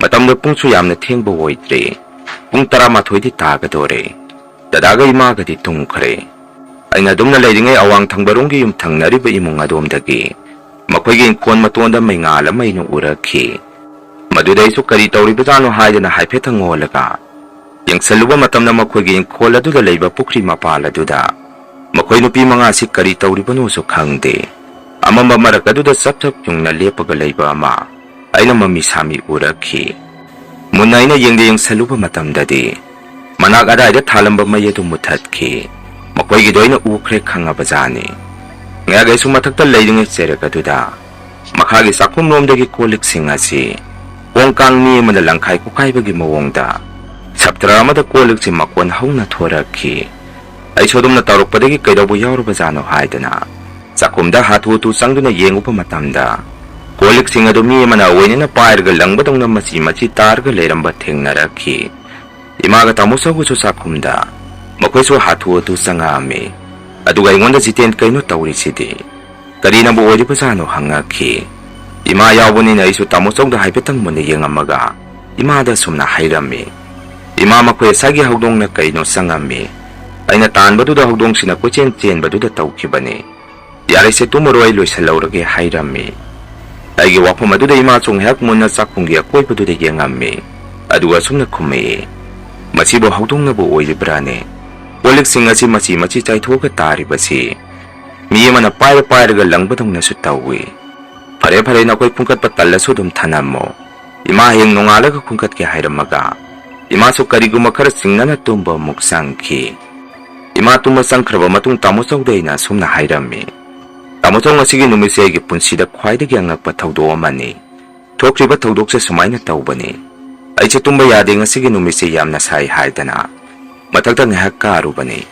ꯃꯇꯝꯗ ꯄꯨꯡꯁꯨ ꯌꯥꯝꯅ ꯊꯦꯡꯕ ꯑꯣꯏꯗ꯭ꯔꯤ꯫ ꯄꯨꯡ ꯇꯔꯥꯃꯥꯊꯣꯏꯗꯤ ꯇꯥꯒꯗꯣꯔꯦ꯫ ꯗꯗꯥꯒ ꯏꯃꯥꯒꯗꯤ ꯇꯨꯝꯈ꯭ꯔꯦ꯫ ꯑꯩꯅ ꯑꯗꯨꯝꯅ ꯂꯩꯔꯤꯉꯩ ꯑꯋꯥꯡ ꯊꯪꯕꯔꯣꯝꯒꯤ ꯌꯨꯝ ꯊꯪꯅꯔꯤꯕ ꯏꯃꯨꯡ ꯑꯗꯣꯝꯗꯒꯤ ꯃꯈꯣꯏꯒꯤ ꯏꯪꯈꯣꯜ ꯃꯇꯣꯟꯗ ꯃꯩꯉꯥꯜ ꯑꯃ ꯑꯩꯅ ꯎꯔꯛꯈꯤ꯫ ꯃꯗꯨꯗ ꯑꯩꯁꯨ ꯀꯔꯤ ꯇꯧꯔꯤꯕꯖꯥꯠꯅꯣ ꯍꯥꯏꯗꯅ ꯍꯥꯏꯐꯦꯠꯇꯪ ꯑꯣꯜꯂꯒ ꯌꯦꯡꯁꯜꯂꯨꯕ ꯃꯇꯝꯗ ꯃꯈꯣꯏꯒꯤ ꯏꯪꯈꯣꯜ ꯑꯗꯨꯗ ꯂꯩꯕ ꯄꯨꯈ꯭ꯔꯤ ꯃꯄꯥꯜ ꯑꯗꯨꯗ ꯃꯈꯣꯏ ꯅꯨꯄꯤ ꯃꯉꯥꯁꯤ ꯀꯔꯤ ꯇꯧꯔꯤꯕꯅꯣꯁꯨ ꯈꯪꯗꯦ꯫ ꯑꯃꯝꯕ ꯃꯔꯛ ꯑꯗꯨꯗ ꯆꯞ ꯆꯞ ꯌꯨꯡꯅ ꯂꯦꯞꯄꯒ ꯂꯩꯕ ꯑꯃ ꯑꯩꯅ ꯃꯃꯤ ꯁꯥꯃꯤ ꯎꯔꯛꯈꯤ꯫ ꯃꯨꯟꯅ ꯑꯩꯅ ꯌꯦꯡꯗ ꯌꯦꯡꯁꯜꯂꯨꯕ ꯃꯇꯝꯗꯗꯤ ꯃꯅꯥꯛ ꯑꯗꯥꯏꯗ ꯊꯥꯜꯂꯝꯕ ꯃꯩ ꯑꯗꯨ ꯃꯨꯊꯠꯈꯤ꯫ ꯃꯈꯣꯏꯒꯤꯗꯣ ꯑꯩꯅ ꯎꯈ꯭ꯔꯦ ꯈꯪꯉꯕꯖꯥꯠꯅꯤ꯫ ꯉꯥꯏꯍꯥꯛ ꯑꯩꯁꯨ ꯃꯊꯛꯇ ꯂꯩꯔꯤꯉꯩ ꯆꯦꯔꯦꯛ ꯑꯗꯨꯗ ꯃꯈꯥꯒꯤ ꯆꯥꯛꯈꯨꯝꯂꯣꯝꯗꯒꯤ ꯀꯣꯜ ꯂꯤꯛꯁꯤꯡ ꯑꯁꯤ ꯀꯣꯡ ꯀꯥꯡ ꯃꯤ ꯑꯃꯅ ꯂꯪꯈꯥꯏ ꯈꯨꯈꯥꯏꯕꯒꯤ ꯃꯑꯣꯡꯗ ꯁꯞꯇ꯭ꯔ ꯑꯃꯗ ꯀꯣꯜ ꯂꯤꯛꯁꯤ ꯃꯀꯣꯟ ꯍꯧꯅ ꯊꯣꯔꯛꯈꯤ꯫ ꯑꯩꯁꯨ ꯑꯗꯨꯝꯅ ꯇꯧꯔꯛꯄꯗꯒꯤ ꯀꯩꯗꯧꯕ ꯌꯥꯎꯔꯕꯖꯥꯠꯅꯣ ꯍꯥꯏꯗꯅ ꯆꯥꯛꯈꯨꯝꯗ ꯍꯥꯊꯨ ꯍꯥꯊꯨ ꯆꯪꯗꯨꯅ ꯌꯦꯡꯉꯨꯕ ꯃꯇꯝꯗ ꯀꯣꯜ ꯂꯤꯛꯁꯤꯡ ꯑꯗꯨ ꯃꯤ ꯑꯃꯅ ꯑꯣꯏꯅꯅ ꯄꯥꯏꯔꯒ ꯂꯪꯕꯗꯧꯅ ꯃꯆꯤ ꯃꯆꯤ ꯇꯥꯔꯒ ꯂꯩꯔꯝꯕ ꯊꯦꯡꯅꯔꯛꯈꯤ꯫ ꯏꯃꯥꯒ ꯇꯥꯃꯣ ꯆꯧꯒꯁꯨ ꯆꯥꯛꯈꯨꯝꯗ ꯃꯈꯣꯏꯁꯨ ꯍꯥꯊꯨ ꯍꯥꯊꯨ ꯆꯪꯉꯛꯑꯝꯃꯤ꯫ ꯑꯗꯨꯒ ꯑꯩꯉꯣꯟꯗ ꯖꯤꯇꯦꯟ ꯀꯩꯅꯣ ꯇꯧꯔꯤꯁꯤꯗꯤ? ꯀꯔꯤꯅꯕꯨ ꯑꯣꯏꯔꯤꯕꯖꯥꯠꯅꯣ ꯍꯪꯉꯛꯈꯤ꯫ ꯏꯃꯥ ꯌꯥꯎꯕꯅꯤꯅ ꯑꯩꯁꯨ ꯇꯥꯃꯣ ꯆꯧꯗ ꯍꯥꯏꯐꯦꯠꯇꯪ ꯃꯨꯟꯅ ꯌꯦꯡꯉꯝꯃꯒ ꯏꯃꯥꯗ ꯑꯁꯨꯝꯅ ꯍꯥꯏꯔꯝꯃꯤ꯫ ꯏꯃꯥ, ꯃꯈꯣꯏ ꯉꯁꯥꯏꯒꯤ ꯍꯧꯗꯣꯡꯅ ꯀꯩꯅꯣ ꯆꯪꯉꯝꯃꯤ꯫ ꯑꯩꯅ ꯇꯥꯟꯕꯗꯨꯗ ꯍꯧꯗꯣꯡꯁꯤꯅ ꯀꯣꯏꯆꯦꯟ ꯆꯦꯟꯕꯗꯨꯗ ꯇꯧꯈꯤꯕꯅꯤ꯫ ꯌꯥꯔꯦꯁꯦ, ꯇꯨꯝꯃꯔꯣꯏ, ꯑꯩ ꯂꯣꯏꯁꯜꯍꯧꯔꯒꯦ ꯍꯥꯏꯔꯝꯃꯤ꯫ ꯑꯩꯒꯤ ꯋꯥꯐꯝ ꯑꯗꯨꯗ ꯏꯃꯥꯁꯨ ꯉꯥꯏꯍꯥꯛ ꯃꯨꯟꯅ ꯆꯥꯛꯈꯨꯝꯒꯤ ꯑꯀꯣꯏꯕꯗꯨꯗ ꯌꯦꯡꯉꯝꯃꯤ꯫ ꯑꯗꯨꯒ ꯑꯁꯨꯝꯅ ꯈꯨꯝꯃꯛꯏ, "ꯃꯁꯤꯕꯨ ꯍꯧꯗꯣꯡꯅꯕꯨ ꯑꯣꯏꯔꯤꯕ꯭ꯔꯥꯅꯦ? ꯀꯣꯜ ꯂꯤꯛꯁꯤꯡ ꯑꯁꯤ ꯃꯆꯤ ꯃꯆꯤ ꯆꯥꯏꯊꯣꯛꯑꯒ ꯇꯥꯔꯤꯕꯁꯤ ꯃꯤ ꯑꯃꯅ ꯄꯥꯏꯔ ꯄꯥꯏꯔꯒ ꯂꯪꯕꯗꯧꯅꯁꯨ ꯇꯧꯏ꯫ ꯐꯔꯦ ꯐꯔꯦ, ꯅꯈꯣꯏ ꯈꯨꯟꯀꯠꯄ ꯇꯜꯂꯁꯨ ꯑꯗꯨꯝ ꯊꯅꯝꯃꯣ꯫ ꯏꯃꯥ ꯍꯌꯦꯡ ꯅꯣꯡꯉꯥꯜꯂꯒ ꯈꯨꯟꯀꯠꯀꯦ" ꯍꯥꯏꯔꯝꯃꯒ ꯏꯃꯥꯁꯨ ꯀꯔꯤꯒꯨꯝꯕ ꯈꯔ ꯆꯤꯡꯅꯅ ꯇꯨꯝꯕ ꯑꯃꯨꯛ ꯆꯪꯈꯤ꯫ ꯏꯃꯥ ꯇꯨꯝꯕ ꯆꯪꯈ꯭ꯔꯕ ꯃꯇꯨꯡ ꯇꯥꯃꯣ ꯆꯧꯗ ꯑꯩꯅ ꯑꯁꯨꯝꯅ ꯍꯥꯏꯔꯝꯃꯤ, "ꯇꯥꯃꯣ ꯆꯧ, ꯉꯁꯤꯒꯤ ꯅꯨꯃꯤꯠꯁꯦ ꯑꯩꯒꯤ ꯄꯨꯟꯁꯤꯗ ꯈ꯭ꯋꯥꯏꯗꯒꯤ ꯑꯉꯛꯄ ꯊꯧꯗꯣꯛ ꯑꯃꯅꯤ꯫ ꯊꯣꯛꯈ꯭ꯔꯤꯕ ꯊꯧꯗꯣꯛꯁꯦ ꯁꯨꯃꯥꯏꯅ ꯇꯧꯕꯅꯤ꯫ ꯑꯩꯁꯦ ꯇꯨꯝꯕ ꯌꯥꯗꯦ, ꯉꯁꯤꯒꯤ ꯅꯨꯃꯤꯠꯁꯦ ꯌꯥꯝꯅ ꯁꯥꯏ ꯍꯥꯏꯗꯅ ꯃꯊꯛꯇ ꯉꯥꯏꯍꯥꯛ ꯀꯥꯔꯨꯕꯅꯤ꯫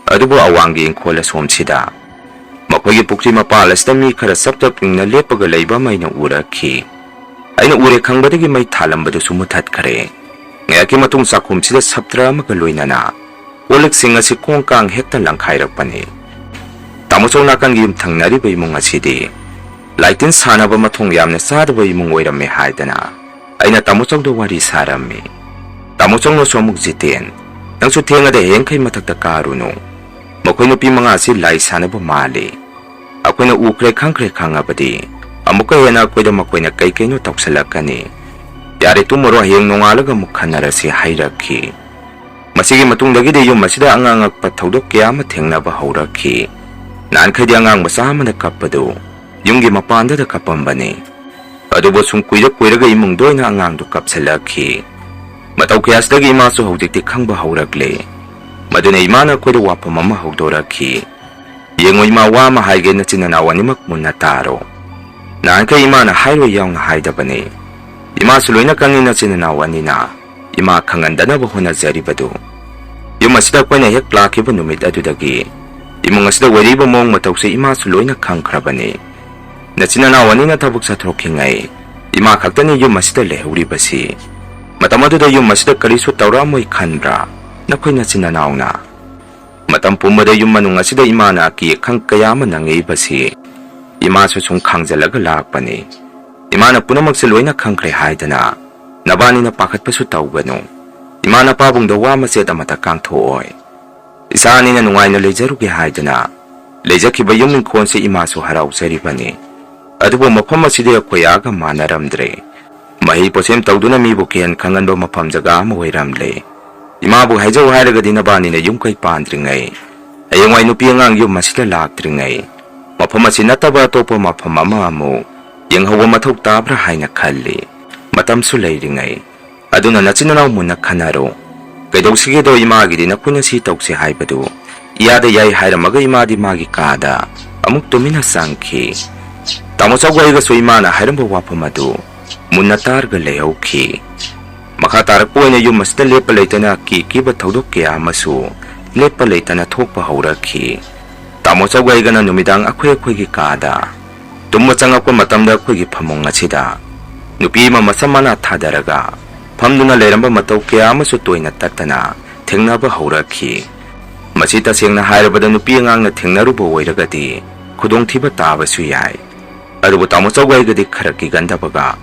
ꯑꯗꯨꯕꯨ ꯑꯋꯥꯡꯒꯤ ꯏꯪꯈꯣꯜ ꯑꯁꯣꯝꯁꯤꯗ ꯃꯈꯣꯏꯒꯤ ꯄꯨꯈ꯭ꯔꯤ ꯃꯄꯥꯜ ꯑꯁꯤꯗ ꯃꯤ ꯈꯔ ꯆꯞ ꯆꯞ ꯌꯨꯡꯅ ꯂꯦꯞꯄꯒ ꯂꯩꯕ ꯑꯃ ꯑꯩꯅ ꯎꯔꯛꯈꯤ꯫ ꯑꯩꯅ ꯎꯔꯦ ꯈꯪꯕꯗꯒꯤ ꯃꯩ ꯊꯥꯜꯂꯝꯕꯗꯨꯁꯨ ꯃꯨꯊꯠꯈ꯭ꯔꯦ꯫ ꯉꯥꯏꯍꯥꯛꯀꯤ ꯃꯇꯨꯡ ꯆꯥꯛꯈꯨꯝꯁꯤꯗ ꯁꯞꯇ꯭ꯔ ꯑꯃꯒ ꯂꯣꯏꯅꯅ ꯀꯣꯜ ꯂꯤꯛꯁꯤꯡ ꯑꯁꯤ ꯀꯣꯡ ꯀꯥꯡ ꯍꯦꯛꯇ ꯂꯪꯈꯥꯏꯔꯛꯄꯅꯤ꯫ ꯇꯥꯃꯣ ꯆꯧ ꯅꯥꯀꯟꯒꯤ ꯌꯨꯝꯊꯪꯅꯔꯤꯕ ꯏꯃꯨꯡ ꯑꯁꯤꯗꯤ ꯂꯥꯏꯇꯤꯟ ꯁꯥꯟꯅꯕ ꯃꯊꯣꯡ ꯌꯥꯝꯅ ꯆꯥꯗꯕ ꯏꯃꯨꯡ ꯑꯣꯏꯔꯝꯃꯦ" ꯍꯥꯏꯗꯅ ꯑꯩꯅ ꯇꯥꯃꯣ ꯆꯧꯗ ꯋꯥꯔꯤ ꯁꯥꯔꯝꯃꯤ꯫ ꯇꯥꯃꯣ ꯆꯧꯅꯁꯨ ꯑꯃꯨꯛ, "ꯖꯤꯇꯦꯟ, ꯅꯪꯁꯨ ꯊꯦꯡꯉꯗ ꯍꯌꯦꯡꯈꯩ ꯃꯊꯛꯇ ꯀꯥꯔꯨꯅꯨ꯫ ꯃꯈꯣꯏ ꯅꯨꯄꯤ ꯃꯉꯥ ꯑꯁꯤ ꯂꯥꯏ ꯁꯥꯟꯅꯕ ꯃꯥꯜꯂꯤ꯫ ꯑꯩꯈꯣꯏꯅ ꯎꯈ꯭ꯔꯦ ꯈꯪꯈ꯭ꯔꯦ ꯈꯪꯉꯕꯗꯤ ꯑꯃꯨꯛꯀ ꯍꯦꯟꯅ ꯑꯩꯈꯣꯏꯗ ꯃꯈꯣꯏꯅ ꯀꯩ ꯀꯩꯅꯣ ꯇꯧꯁꯜꯂꯛꯀꯅꯤ꯫ ꯌꯥꯔꯦ, ꯇꯨꯝꯃꯔꯣ, ꯍꯌꯦꯡ ꯅꯣꯡꯉꯥꯜꯂꯒ ꯑꯃꯨꯛ ꯈꯟꯅꯔꯁꯤ" ꯍꯥꯏꯔꯛꯈꯤ꯫ ꯃꯁꯤꯒꯤ ꯃꯇꯨꯡꯗꯒꯤꯗꯤ ꯌꯨꯝ ꯑꯁꯤꯗ ꯑꯉꯛ ꯑꯉꯛꯄ ꯊꯧꯗꯣꯛ ꯀꯌꯥ ꯑꯃ ꯊꯦꯡꯅꯕ ꯍꯧꯔꯛꯈꯤ꯫ ꯅꯍꯥꯟꯈꯩꯗꯤ ꯑꯉꯥꯡ ꯃꯆꯥ ꯑꯃꯅ ꯀꯞꯄꯗꯨ ꯌꯨꯝꯒꯤ ꯃꯄꯥꯟꯗꯗ ꯀꯞꯄꯝꯕꯅꯤ꯫ ꯑꯗꯨꯕꯨ ꯁꯨꯝ ꯀꯨꯏꯔ ꯀꯨꯏꯔꯒ ꯏꯃꯨꯡꯗ ꯑꯣꯏꯅ ꯑꯉꯥꯡꯗꯨ ꯀꯞꯁꯤꯜꯂꯛꯈꯤ꯫ ꯃꯇꯧ ꯀꯌꯥꯁꯤꯗꯒꯤ ꯏꯃꯥꯁꯨ ꯍꯧꯖꯤꯛꯇꯤ ꯈꯪꯕ ꯍꯧꯔꯛꯂꯦ꯫ ꯃꯗꯨꯅ ꯏꯃꯥꯅ ꯑꯩꯈꯣꯏꯗ ꯋꯥꯐꯝ ꯑꯃ ꯍꯧꯗꯣꯔꯛꯈꯤ꯫ "ꯌꯦꯡꯉꯣ ꯏꯃꯥ, ꯋꯥ ꯑꯃ ꯍꯥꯏꯒꯦ, ꯅꯆꯤꯟ ꯅꯅꯥꯎ ꯑꯅꯤꯃꯛ ꯃꯨꯟꯅ ꯇꯥꯔꯣ꯫ ꯅꯍꯥꯟꯈꯩ ꯏꯃꯥꯅ ꯍꯥꯏꯔꯣꯏ ꯌꯥꯎꯅ ꯍꯥꯏꯗꯕꯅꯤ꯫ ꯏꯃꯥꯁꯨ ꯂꯣꯏꯅ ꯈꯪꯉꯤ ꯅꯆꯤꯟ ꯅꯅꯥꯎ ꯑꯅꯤꯅ꯫ ꯏꯃꯥ ꯈꯪꯍꯟꯗꯅꯕ ꯍꯣꯠꯅꯖꯔꯤꯕꯗꯨ꯫ ꯌꯨꯝ ꯑꯁꯤꯗ ꯑꯩꯈꯣꯏꯅ ꯍꯦꯛ ꯂꯥꯛꯈꯤꯕ ꯅꯨꯃꯤꯠ ꯑꯗꯨꯗꯒꯤ ꯏꯃꯨꯡ ꯑꯁꯤꯗ ꯑꯣꯏꯔꯤꯕ ꯃꯑꯣꯡ ꯃꯇꯧꯁꯦ ꯏꯃꯥꯁꯨ ꯂꯣꯏꯅ ꯈꯪꯈ꯭ꯔꯕꯅꯤ꯫ ꯅꯆꯤꯟ ꯅꯅꯥꯎ ꯑꯅꯤꯅ ꯊꯕꯛ ꯆꯠꯊꯣꯛꯈꯤꯉꯩ ꯏꯃꯥ ꯈꯛꯇꯅꯤ ꯌꯨꯝ ꯑꯁꯤꯗ ꯂꯩꯍꯧꯔꯤꯕꯁꯤ꯫ ꯃꯇꯝ ꯑꯗꯨꯗ ꯌꯨꯝ ꯑꯁꯤꯗ ꯀꯔꯤꯁꯨ ꯇꯧꯔꯛꯑꯝꯃꯣꯏ ꯈꯟꯕ꯭ꯔꯥ ꯅꯈꯣꯏ ꯅꯆꯤꯟ ꯅꯅꯥꯎꯅ? ꯃꯇꯝ ꯄꯨꯝꯕꯗ ꯌꯨꯝ ꯃꯅꯨꯡ ꯑꯁꯤꯗ ꯏꯃꯥꯅ ꯑꯀꯤ ꯑꯈꯪ ꯀꯌꯥ ꯑꯃ ꯅꯪꯉꯛꯏꯕꯁꯤ ꯏꯃꯥꯁꯨ ꯁꯨꯝ ꯈꯥꯡꯖꯜꯂꯒ ꯂꯥꯛꯄꯅꯤ꯫ ꯏꯃꯥꯅ ꯄꯨꯝꯅꯃꯛꯁꯦ ꯂꯣꯏꯅ ꯈꯪꯈ꯭ꯔꯦ ꯍꯥꯏꯗꯅ ꯅꯕꯥꯅꯤꯅ ꯄꯥꯈꯠꯄꯁꯨ ꯇꯧꯒꯅꯨ꯫ ꯏꯃꯥꯅ ꯄꯥꯕꯨꯡꯗ ꯋꯥ ꯃꯆꯦꯠ ꯑꯃꯠꯇ ꯀꯥꯡꯊꯣꯛꯑꯣꯏ꯫ ꯏꯆꯥ ꯑꯅꯤꯅ ꯅꯨꯡꯉꯥꯏꯅ ꯂꯩꯖꯔꯨꯒꯦ ꯍꯥꯏꯗꯅ ꯂꯩꯖꯈꯤꯕ ꯌꯨꯝ ꯏꯪꯈꯣꯜꯁꯦ ꯏꯃꯥꯁꯨ ꯍꯔꯥꯎꯖꯔꯤꯕꯅꯤ꯫ ꯑꯗꯨꯕꯨ ꯃꯐꯝ ꯑꯁꯤꯗꯤ ꯑꯩꯈꯣꯏ ꯑꯥꯒ ꯃꯥꯟꯅꯔꯝꯗ꯭ꯔꯦ꯫ ꯃꯍꯩ ꯄꯣꯠꯁꯦꯝ ꯇꯧꯗꯨꯅ ꯃꯤꯕꯨ ꯀꯤꯍꯟ ꯈꯪꯍꯟꯕ ꯃꯐꯝ ꯖꯒꯥ ꯑꯃ ꯑꯣꯏꯔꯝꯂꯦ꯫ ꯏꯃꯥꯕꯨ ꯍꯥꯏꯖꯧ ꯍꯥꯏꯔꯒꯗꯤ ꯅꯕꯥꯅꯤꯅ ꯌꯨꯝ ꯀꯩ ꯄꯥꯟꯗ꯭ꯔꯤꯉꯩ, ꯍꯌꯦꯡꯋꯥꯏ ꯅꯨꯄꯤ ꯑꯉꯥꯡ ꯌꯨꯝ ꯑꯁꯤꯗ ꯂꯥꯛꯇ꯭ꯔꯤꯉꯩ, ꯃꯐꯝ ꯑꯁꯤ ꯅꯠꯇꯕ ꯑꯇꯣꯞꯄ ꯃꯐꯝ ꯑꯃ ꯑꯃꯨꯛ ꯌꯦꯡꯍꯧꯕ ꯃꯊꯧ ꯇꯥꯕ꯭ꯔꯥ ꯍꯥꯏꯅ ꯈꯜꯂꯤ꯫ ꯃꯇꯝꯁꯨ ꯂꯩꯔꯤꯉꯩ꯫ ꯑꯗꯨꯅ ꯅꯆꯤꯟ ꯅꯅꯥꯎ ꯃꯨꯟꯅ ꯈꯟꯅꯔꯣ꯫ ꯀꯩꯗꯧꯁꯤꯒꯦꯗꯣ ꯏꯃꯥꯒꯤꯗꯤ ꯅꯈꯣꯏꯅ ꯁꯤ ꯇꯧꯁꯤ ꯍꯥꯏꯕꯗꯨ ꯏꯌꯥꯗ ꯌꯥꯏ ꯍꯥꯏꯔꯝꯃꯒ ꯏꯃꯥꯗꯤ ꯃꯥꯒꯤ ꯀꯥꯗ ꯑꯃꯨꯛ ꯇꯨꯃꯤꯟꯅ ꯆꯪꯈꯤ꯫ ꯇꯥꯃꯣ ꯆꯧꯒꯥꯏꯒꯁꯨ ꯏꯃꯥꯅ ꯍꯥꯏꯔꯝꯕ ꯋꯥꯐꯝ ꯑꯗꯨ ꯃꯨꯟꯅ ꯇꯥꯔꯒ ꯂꯩꯍꯧꯈꯤ꯫ ꯃꯈꯥ ꯇꯥꯔꯛꯄ ꯑꯣꯏꯅ ꯌꯨꯝ ꯑꯁꯤꯗ ꯂꯦꯞꯄ ꯂꯩꯇꯅ ꯀꯤ ꯀꯤꯕ ꯊꯧꯗꯣꯛ ꯀꯌꯥ ꯑꯃꯁꯨ ꯂꯦꯞꯄ ꯂꯩꯇꯅ ꯊꯣꯛꯄ ꯍꯧꯔꯛꯈꯤ꯫ ꯇꯥꯃꯣ ꯆꯧꯒꯥꯏꯒꯅ ꯅꯨꯃꯤꯗꯥꯡ ꯑꯩꯈꯣꯏ ꯑꯩꯈꯣꯏꯒꯤ ꯀꯥꯗ ꯇꯨꯝꯕ ꯆꯪꯉꯛꯄ ꯃꯇꯝꯗ ꯑꯩꯈꯣꯏꯒꯤ ꯐꯃꯨꯡ ꯑꯁꯤꯗ ꯅꯨꯄꯤ ꯑꯃ ꯃꯁꯝ ꯃꯅꯥ ꯊꯥꯗꯔꯒ ꯐꯝꯗꯨꯅ ꯂꯩꯔꯝꯕ ꯃꯇꯧ ꯀꯌꯥ ꯑꯃꯁꯨ ꯇꯣꯏꯅ ꯇꯠꯇꯅ ꯊꯦꯡꯅꯕ ꯍꯧꯔꯛꯈꯤ꯫ ꯃꯁꯤ ꯇꯁꯦꯡꯅ ꯍꯥꯏꯔꯕꯗ ꯅꯨꯄꯤ ꯑꯉꯥꯡꯅ ꯊꯦꯡꯅꯔꯨꯕ ꯑꯣꯏꯔꯒꯗꯤ ꯈꯨꯗꯣꯡꯊꯤꯕ ꯇꯥꯕꯁꯨ ꯌꯥꯏ꯫ ꯑꯗꯨꯕꯨ ꯇꯥꯃꯣ ꯆꯧꯒꯥꯏꯒꯗꯤ ꯈꯔ ꯀꯤꯒꯟꯗꯕꯒ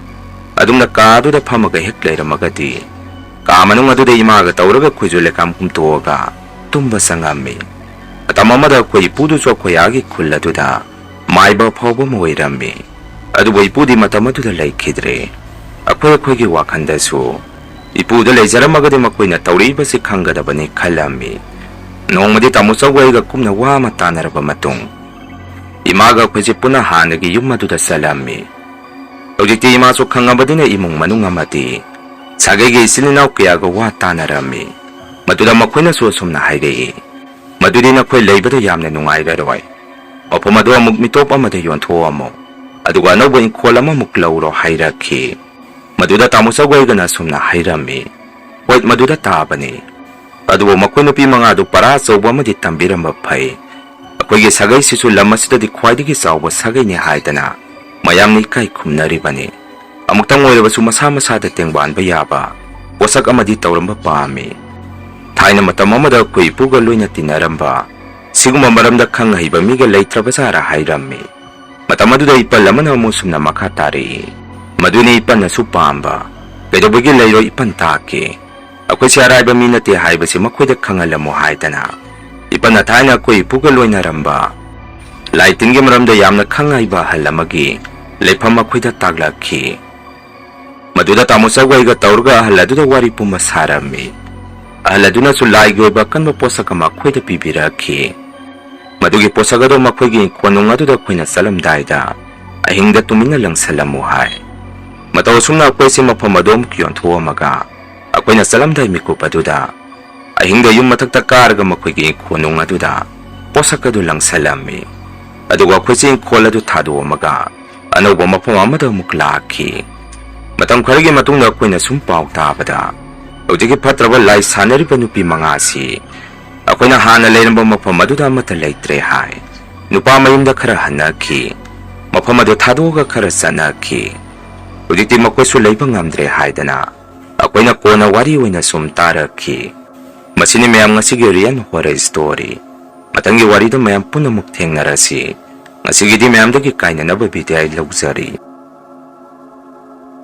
ꯑꯗꯨꯝꯅ ꯀꯥ ꯑꯗꯨꯗ ꯐꯝꯃꯒ ꯍꯦꯛ ꯂꯩꯔꯝꯃꯒꯗꯤ ꯀꯥ ꯃꯅꯨꯡ ꯑꯗꯨꯗ ꯏꯃꯥꯒ ꯇꯧꯔꯒ ꯈꯨꯖꯨ ꯂꯩꯈꯥꯝ ꯍꯨꯝꯇꯣꯛꯑꯒ ꯇꯨꯝꯕ ꯆꯪꯉꯝꯃꯤ꯫ ꯃꯇꯝ ꯑꯃꯗ ꯑꯩꯈꯣꯏ ꯏꯄꯨꯗꯨꯁꯨ ꯑꯩꯈꯣꯏ ꯑꯥꯒꯤ ꯈꯨꯜ ꯑꯗꯨꯗ ꯃꯥꯏꯕ ꯐꯥꯎꯕ ꯑꯃ ꯑꯣꯏꯔꯝꯃꯤ꯫ ꯑꯗꯨꯕꯨ ꯏꯄꯨꯗꯤ ꯃꯇꯝ ꯑꯗꯨꯗ ꯂꯩꯈꯤꯗ꯭ꯔꯦ꯫ ꯑꯩꯈꯣꯏ ꯑꯩꯈꯣꯏꯒꯤ ꯋꯥꯈꯜꯗꯁꯨ ꯏꯄꯨꯗ ꯂꯩꯖꯔꯝꯃꯒꯗꯤ ꯃꯈꯣꯏꯅ ꯇꯧꯔꯛꯏꯕꯁꯤ ꯈꯪꯒꯗꯕꯅꯤ ꯈꯜꯂꯝꯃꯤ꯫ ꯅꯣꯡꯃꯗꯤ ꯇꯥꯃꯣ ꯆꯧꯒ ꯑꯩꯒ ꯀꯨꯞꯅ ꯋꯥ ꯑꯃ ꯇꯥꯟꯅꯔꯕ ꯃꯇꯨꯡ ꯏꯃꯥꯒ ꯑꯩꯈꯣꯏꯁꯦ ꯄꯨꯟꯅ ꯍꯥꯟꯅꯒꯤ ꯌꯨꯝ ꯑꯗꯨꯗ ꯆꯠꯂꯝꯃꯤ꯫ ꯍꯧꯖꯤꯛꯇꯤ ꯏꯃꯥꯁꯨ ꯈꯪꯉꯕꯅꯤꯅ ꯏꯃꯨꯡ ꯃꯅꯨꯡ ꯑꯃꯗꯤ ꯁꯥꯒꯩꯒꯤ ꯏꯆꯤꯜ ꯏꯅꯥꯎ ꯀꯌꯥꯒ ꯋꯥ ꯇꯥꯟꯅꯔꯝꯃꯤ꯫ ꯃꯗꯨꯗ ꯃꯈꯣꯏꯅꯁꯨ ꯑꯁꯨꯝꯅ ꯍꯥꯏꯔꯛꯏ, "ꯃꯗꯨꯗꯤ ꯅꯈꯣꯏ ꯂꯩꯕꯗ ꯌꯥꯝꯅ ꯅꯨꯡꯉꯥꯏꯔꯔꯣꯏ꯫ ꯃꯐꯝ ꯑꯗꯨ ꯑꯃꯨꯛ ꯃꯤꯇꯣꯞ ꯑꯃꯗ ꯌꯣꯟꯊꯣꯛꯑꯝꯃꯣ, ꯑꯗꯨꯒ ꯑꯅꯧꯕ ꯏꯪꯈꯣꯜ ꯑꯃꯃꯨꯛ ꯂꯧꯔꯣ" ꯍꯥꯏꯔꯛꯈꯤ꯫ ꯃꯗꯨꯗ ꯇꯥꯃꯣ ꯆꯧꯒꯩꯒꯅ ꯑꯁꯨꯝꯅ ꯍꯥꯏꯔꯝꯃꯤ, "ꯍꯣꯏ, ꯃꯗꯨꯗ ꯇꯥꯕꯅꯤ꯫ ꯑꯗꯨꯕꯨ ꯃꯈꯣꯏ ꯅꯨꯄꯤ ꯃꯉꯥꯗꯨ ꯄꯔꯥ ꯑꯆꯧꯕ ꯑꯃꯗꯤ ꯇꯝꯕꯤꯔꯝꯕ ꯐꯩ꯫ ꯑꯩꯈꯣꯏꯒꯤ ꯁꯥꯒꯩꯁꯤꯁꯨ ꯂꯝ ꯑꯁꯤꯗꯗꯤ ꯈ꯭ꯋꯥꯏꯗꯒꯤ ꯆꯥꯎꯕ ꯁꯥꯒꯩꯅꯤ" ꯍꯥꯏꯗꯅ ꯃꯌꯥꯝꯅ ꯏꯀꯥꯏ ꯈꯨꯝꯅꯔꯤꯕꯅꯤ꯫ ꯑꯃꯨꯛꯇꯪ ꯑꯣꯏꯔꯕꯁꯨ ꯃꯁꯥ ꯃꯁꯥꯗ ꯇꯦꯡꯕꯥꯟꯕ ꯌꯥꯕ ꯄꯣꯠꯁꯛ ꯑꯃꯗꯤ ꯇꯧꯔꯝꯕ ꯄꯥꯝꯃꯤ꯫ ꯊꯥꯏꯅ ꯃꯇꯝ ꯑꯃꯗ ꯑꯩꯈꯣꯏ ꯏꯄꯨꯒ ꯂꯣꯏꯅ ꯇꯤꯟꯅꯔꯝꯕ ꯁꯤꯒꯨꯝꯕ ꯃꯔꯝꯗ ꯈꯪ ꯍꯩꯕ ꯃꯤꯒ ꯂꯩꯇ꯭ꯔꯕꯖꯥꯔ ꯍꯥꯏꯔꯝꯃꯤ꯫ ꯃꯇꯝ ꯑꯗꯨꯗ ꯏꯄꯜ ꯑꯃꯅ ꯑꯃꯨꯛ ꯁꯨꯝꯅ ꯃꯈꯥ ꯇꯥꯔꯛꯏ, "ꯃꯗꯨꯅꯤ ꯏꯄꯟꯅꯁꯨ ꯄꯥꯝꯕ꯫ ꯀꯩꯗꯧꯕꯒꯤ ꯂꯩꯔꯣꯏ?" ꯏꯄꯟ ꯇꯥꯛꯈꯤ꯫ "ꯑꯩꯈꯣꯏꯁꯦ ꯑꯔꯥꯏꯕ ꯃꯤ ꯅꯠꯇꯦ ꯍꯥꯏꯕꯁꯤ ꯃꯈꯣꯏꯗ ꯈꯪꯍꯜꯂꯝꯃꯨ" ꯍꯥꯏꯗꯅ ꯏꯄꯟꯅ ꯊꯥꯏꯅ ꯑꯩꯈꯣꯏ ꯏꯄꯨꯒ ꯂꯣꯏꯅꯔꯝꯕ ꯂꯥꯏ ꯇꯤꯟꯒꯤ ꯃꯔꯝꯗ ꯌꯥꯝꯅ ꯈꯪ ꯍꯩꯕ ꯑꯍꯜ ꯑꯃꯒꯤ ꯂꯩꯐꯝ ꯃꯈꯣꯏꯗ ꯇꯥꯛꯂꯛꯈꯤ꯫ ꯃꯗꯨꯗ ꯇꯥꯃꯣ ꯆꯧꯒꯩꯒ ꯇꯧꯔꯒ ꯑꯍꯜ ꯑꯗꯨꯗ ꯋꯥꯔꯤ ꯄꯨꯝꯕ ꯁꯥꯔꯝꯃꯤ꯫ ꯑꯍꯜ ꯑꯗꯨꯅꯁꯨ ꯂꯥꯏꯒꯤ ꯑꯣꯏꯕ ꯑꯀꯟꯕ ꯄꯣꯠꯁꯛ ꯑꯃ ꯑꯩꯈꯣꯏꯗ ꯄꯤꯕꯤꯔꯛꯈꯤ꯫ ꯃꯗꯨꯒꯤ ꯄꯣꯠꯁꯛ ꯑꯗꯨ ꯃꯈꯣꯏꯒꯤ ꯏꯪꯈꯣꯜꯅꯨꯡ ꯑꯗꯨꯗ ꯑꯩꯈꯣꯏꯅ ꯆꯠꯂꯝꯗꯥꯏꯗ ꯑꯍꯤꯡꯗ ꯇꯨꯃꯤꯟꯅ ꯂꯪꯁꯜꯂꯝꯃꯨ ꯍꯥꯏ꯫ ꯃꯇꯧ ꯑꯁꯨꯝꯅ ꯑꯩꯈꯣꯏꯁꯦ ꯃꯐꯝ ꯑꯗꯨ ꯑꯃꯨꯛ ꯌꯣꯟꯊꯣꯛꯑꯝꯃꯒ ꯑꯩꯈꯣꯏꯅ ꯆꯠꯂꯝꯗꯥꯏ ꯃꯤꯀꯨꯞ ꯑꯗꯨꯗ ꯑꯍꯤꯡꯗ ꯌꯨꯝ ꯃꯊꯛꯇ ꯀꯥꯔꯒ ꯃꯈꯣꯏꯒꯤ ꯏꯪꯈꯣꯜꯅꯨꯡ ꯑꯗꯨꯗ ꯄꯣꯠꯁꯛ ꯑꯗꯨ ꯂꯪꯁꯜꯂꯝꯃꯤ꯫ ꯑꯗꯨꯒ ꯑꯩꯈꯣꯏꯁꯦ ꯏꯪꯈꯣꯜ ꯑꯗꯨ ꯊꯥꯗꯣꯛꯑꯝꯃꯒ ꯑꯅꯧꯕ ꯃꯐꯝ ꯑꯃꯗ ꯑꯃꯨꯛ ꯂꯥꯛꯈꯤ꯫ ꯃꯇꯝ ꯈꯔꯒꯤ ꯃꯇꯨꯡꯗ ꯑꯩꯈꯣꯏꯅ ꯁꯨꯝ ꯄꯥꯎ ꯇꯥꯕꯗ ꯍꯧꯖꯤꯛꯀꯤ ꯐꯠꯇ꯭ꯔꯕ ꯂꯥꯏ ꯁꯥꯟꯅꯔꯤꯕ ꯅꯨꯄꯤ ꯃꯉꯥꯁꯤ ꯑꯩꯈꯣꯏꯅ ꯍꯥꯟꯅ ꯂꯩꯔꯝꯕ ꯃꯐꯝ ꯑꯗꯨꯗ ꯑꯃꯠꯇ ꯂꯩꯇ꯭ꯔꯦ ꯍꯥꯏ꯫ ꯅꯨꯄꯥ ꯃꯌꯨꯝꯗ ꯈꯔ ꯍꯟꯅꯈꯤ꯫ ꯃꯐꯝ ꯑꯗꯨ ꯊꯥꯗꯣꯛꯑꯒ ꯈꯔ ꯆꯠꯅꯈꯤ꯫ ꯍꯧꯖꯤꯛꯇꯤ ꯃꯈꯣꯏꯁꯨ ꯂꯩꯕ ꯉꯝꯗ꯭ꯔꯦ ꯍꯥꯏꯗꯅ ꯑꯩꯈꯣꯏꯅ ꯀꯣꯟꯅ ꯋꯥꯔꯤ ꯑꯣꯏꯅ ꯁꯨꯝ ꯇꯥꯔꯛꯈꯤ꯫ ꯃꯁꯤꯅꯤ ꯃꯌꯥꯝ ꯉꯁꯤꯒꯤ Real Horror Story꯫ ꯃꯊꯪꯒꯤ ꯋꯥꯔꯤꯗ ꯃꯌꯥꯝ ꯄꯨꯟꯅ ꯑꯃꯨꯛ ꯊꯦꯡꯅꯔꯁꯤ꯫ ꯉꯁꯤꯒꯤꯗꯤ ꯃꯌꯥꯝꯗꯒꯤ ꯀꯥꯏꯅꯅꯕ ꯕꯤꯗꯥꯏ ꯂꯧꯖꯔꯤ꯫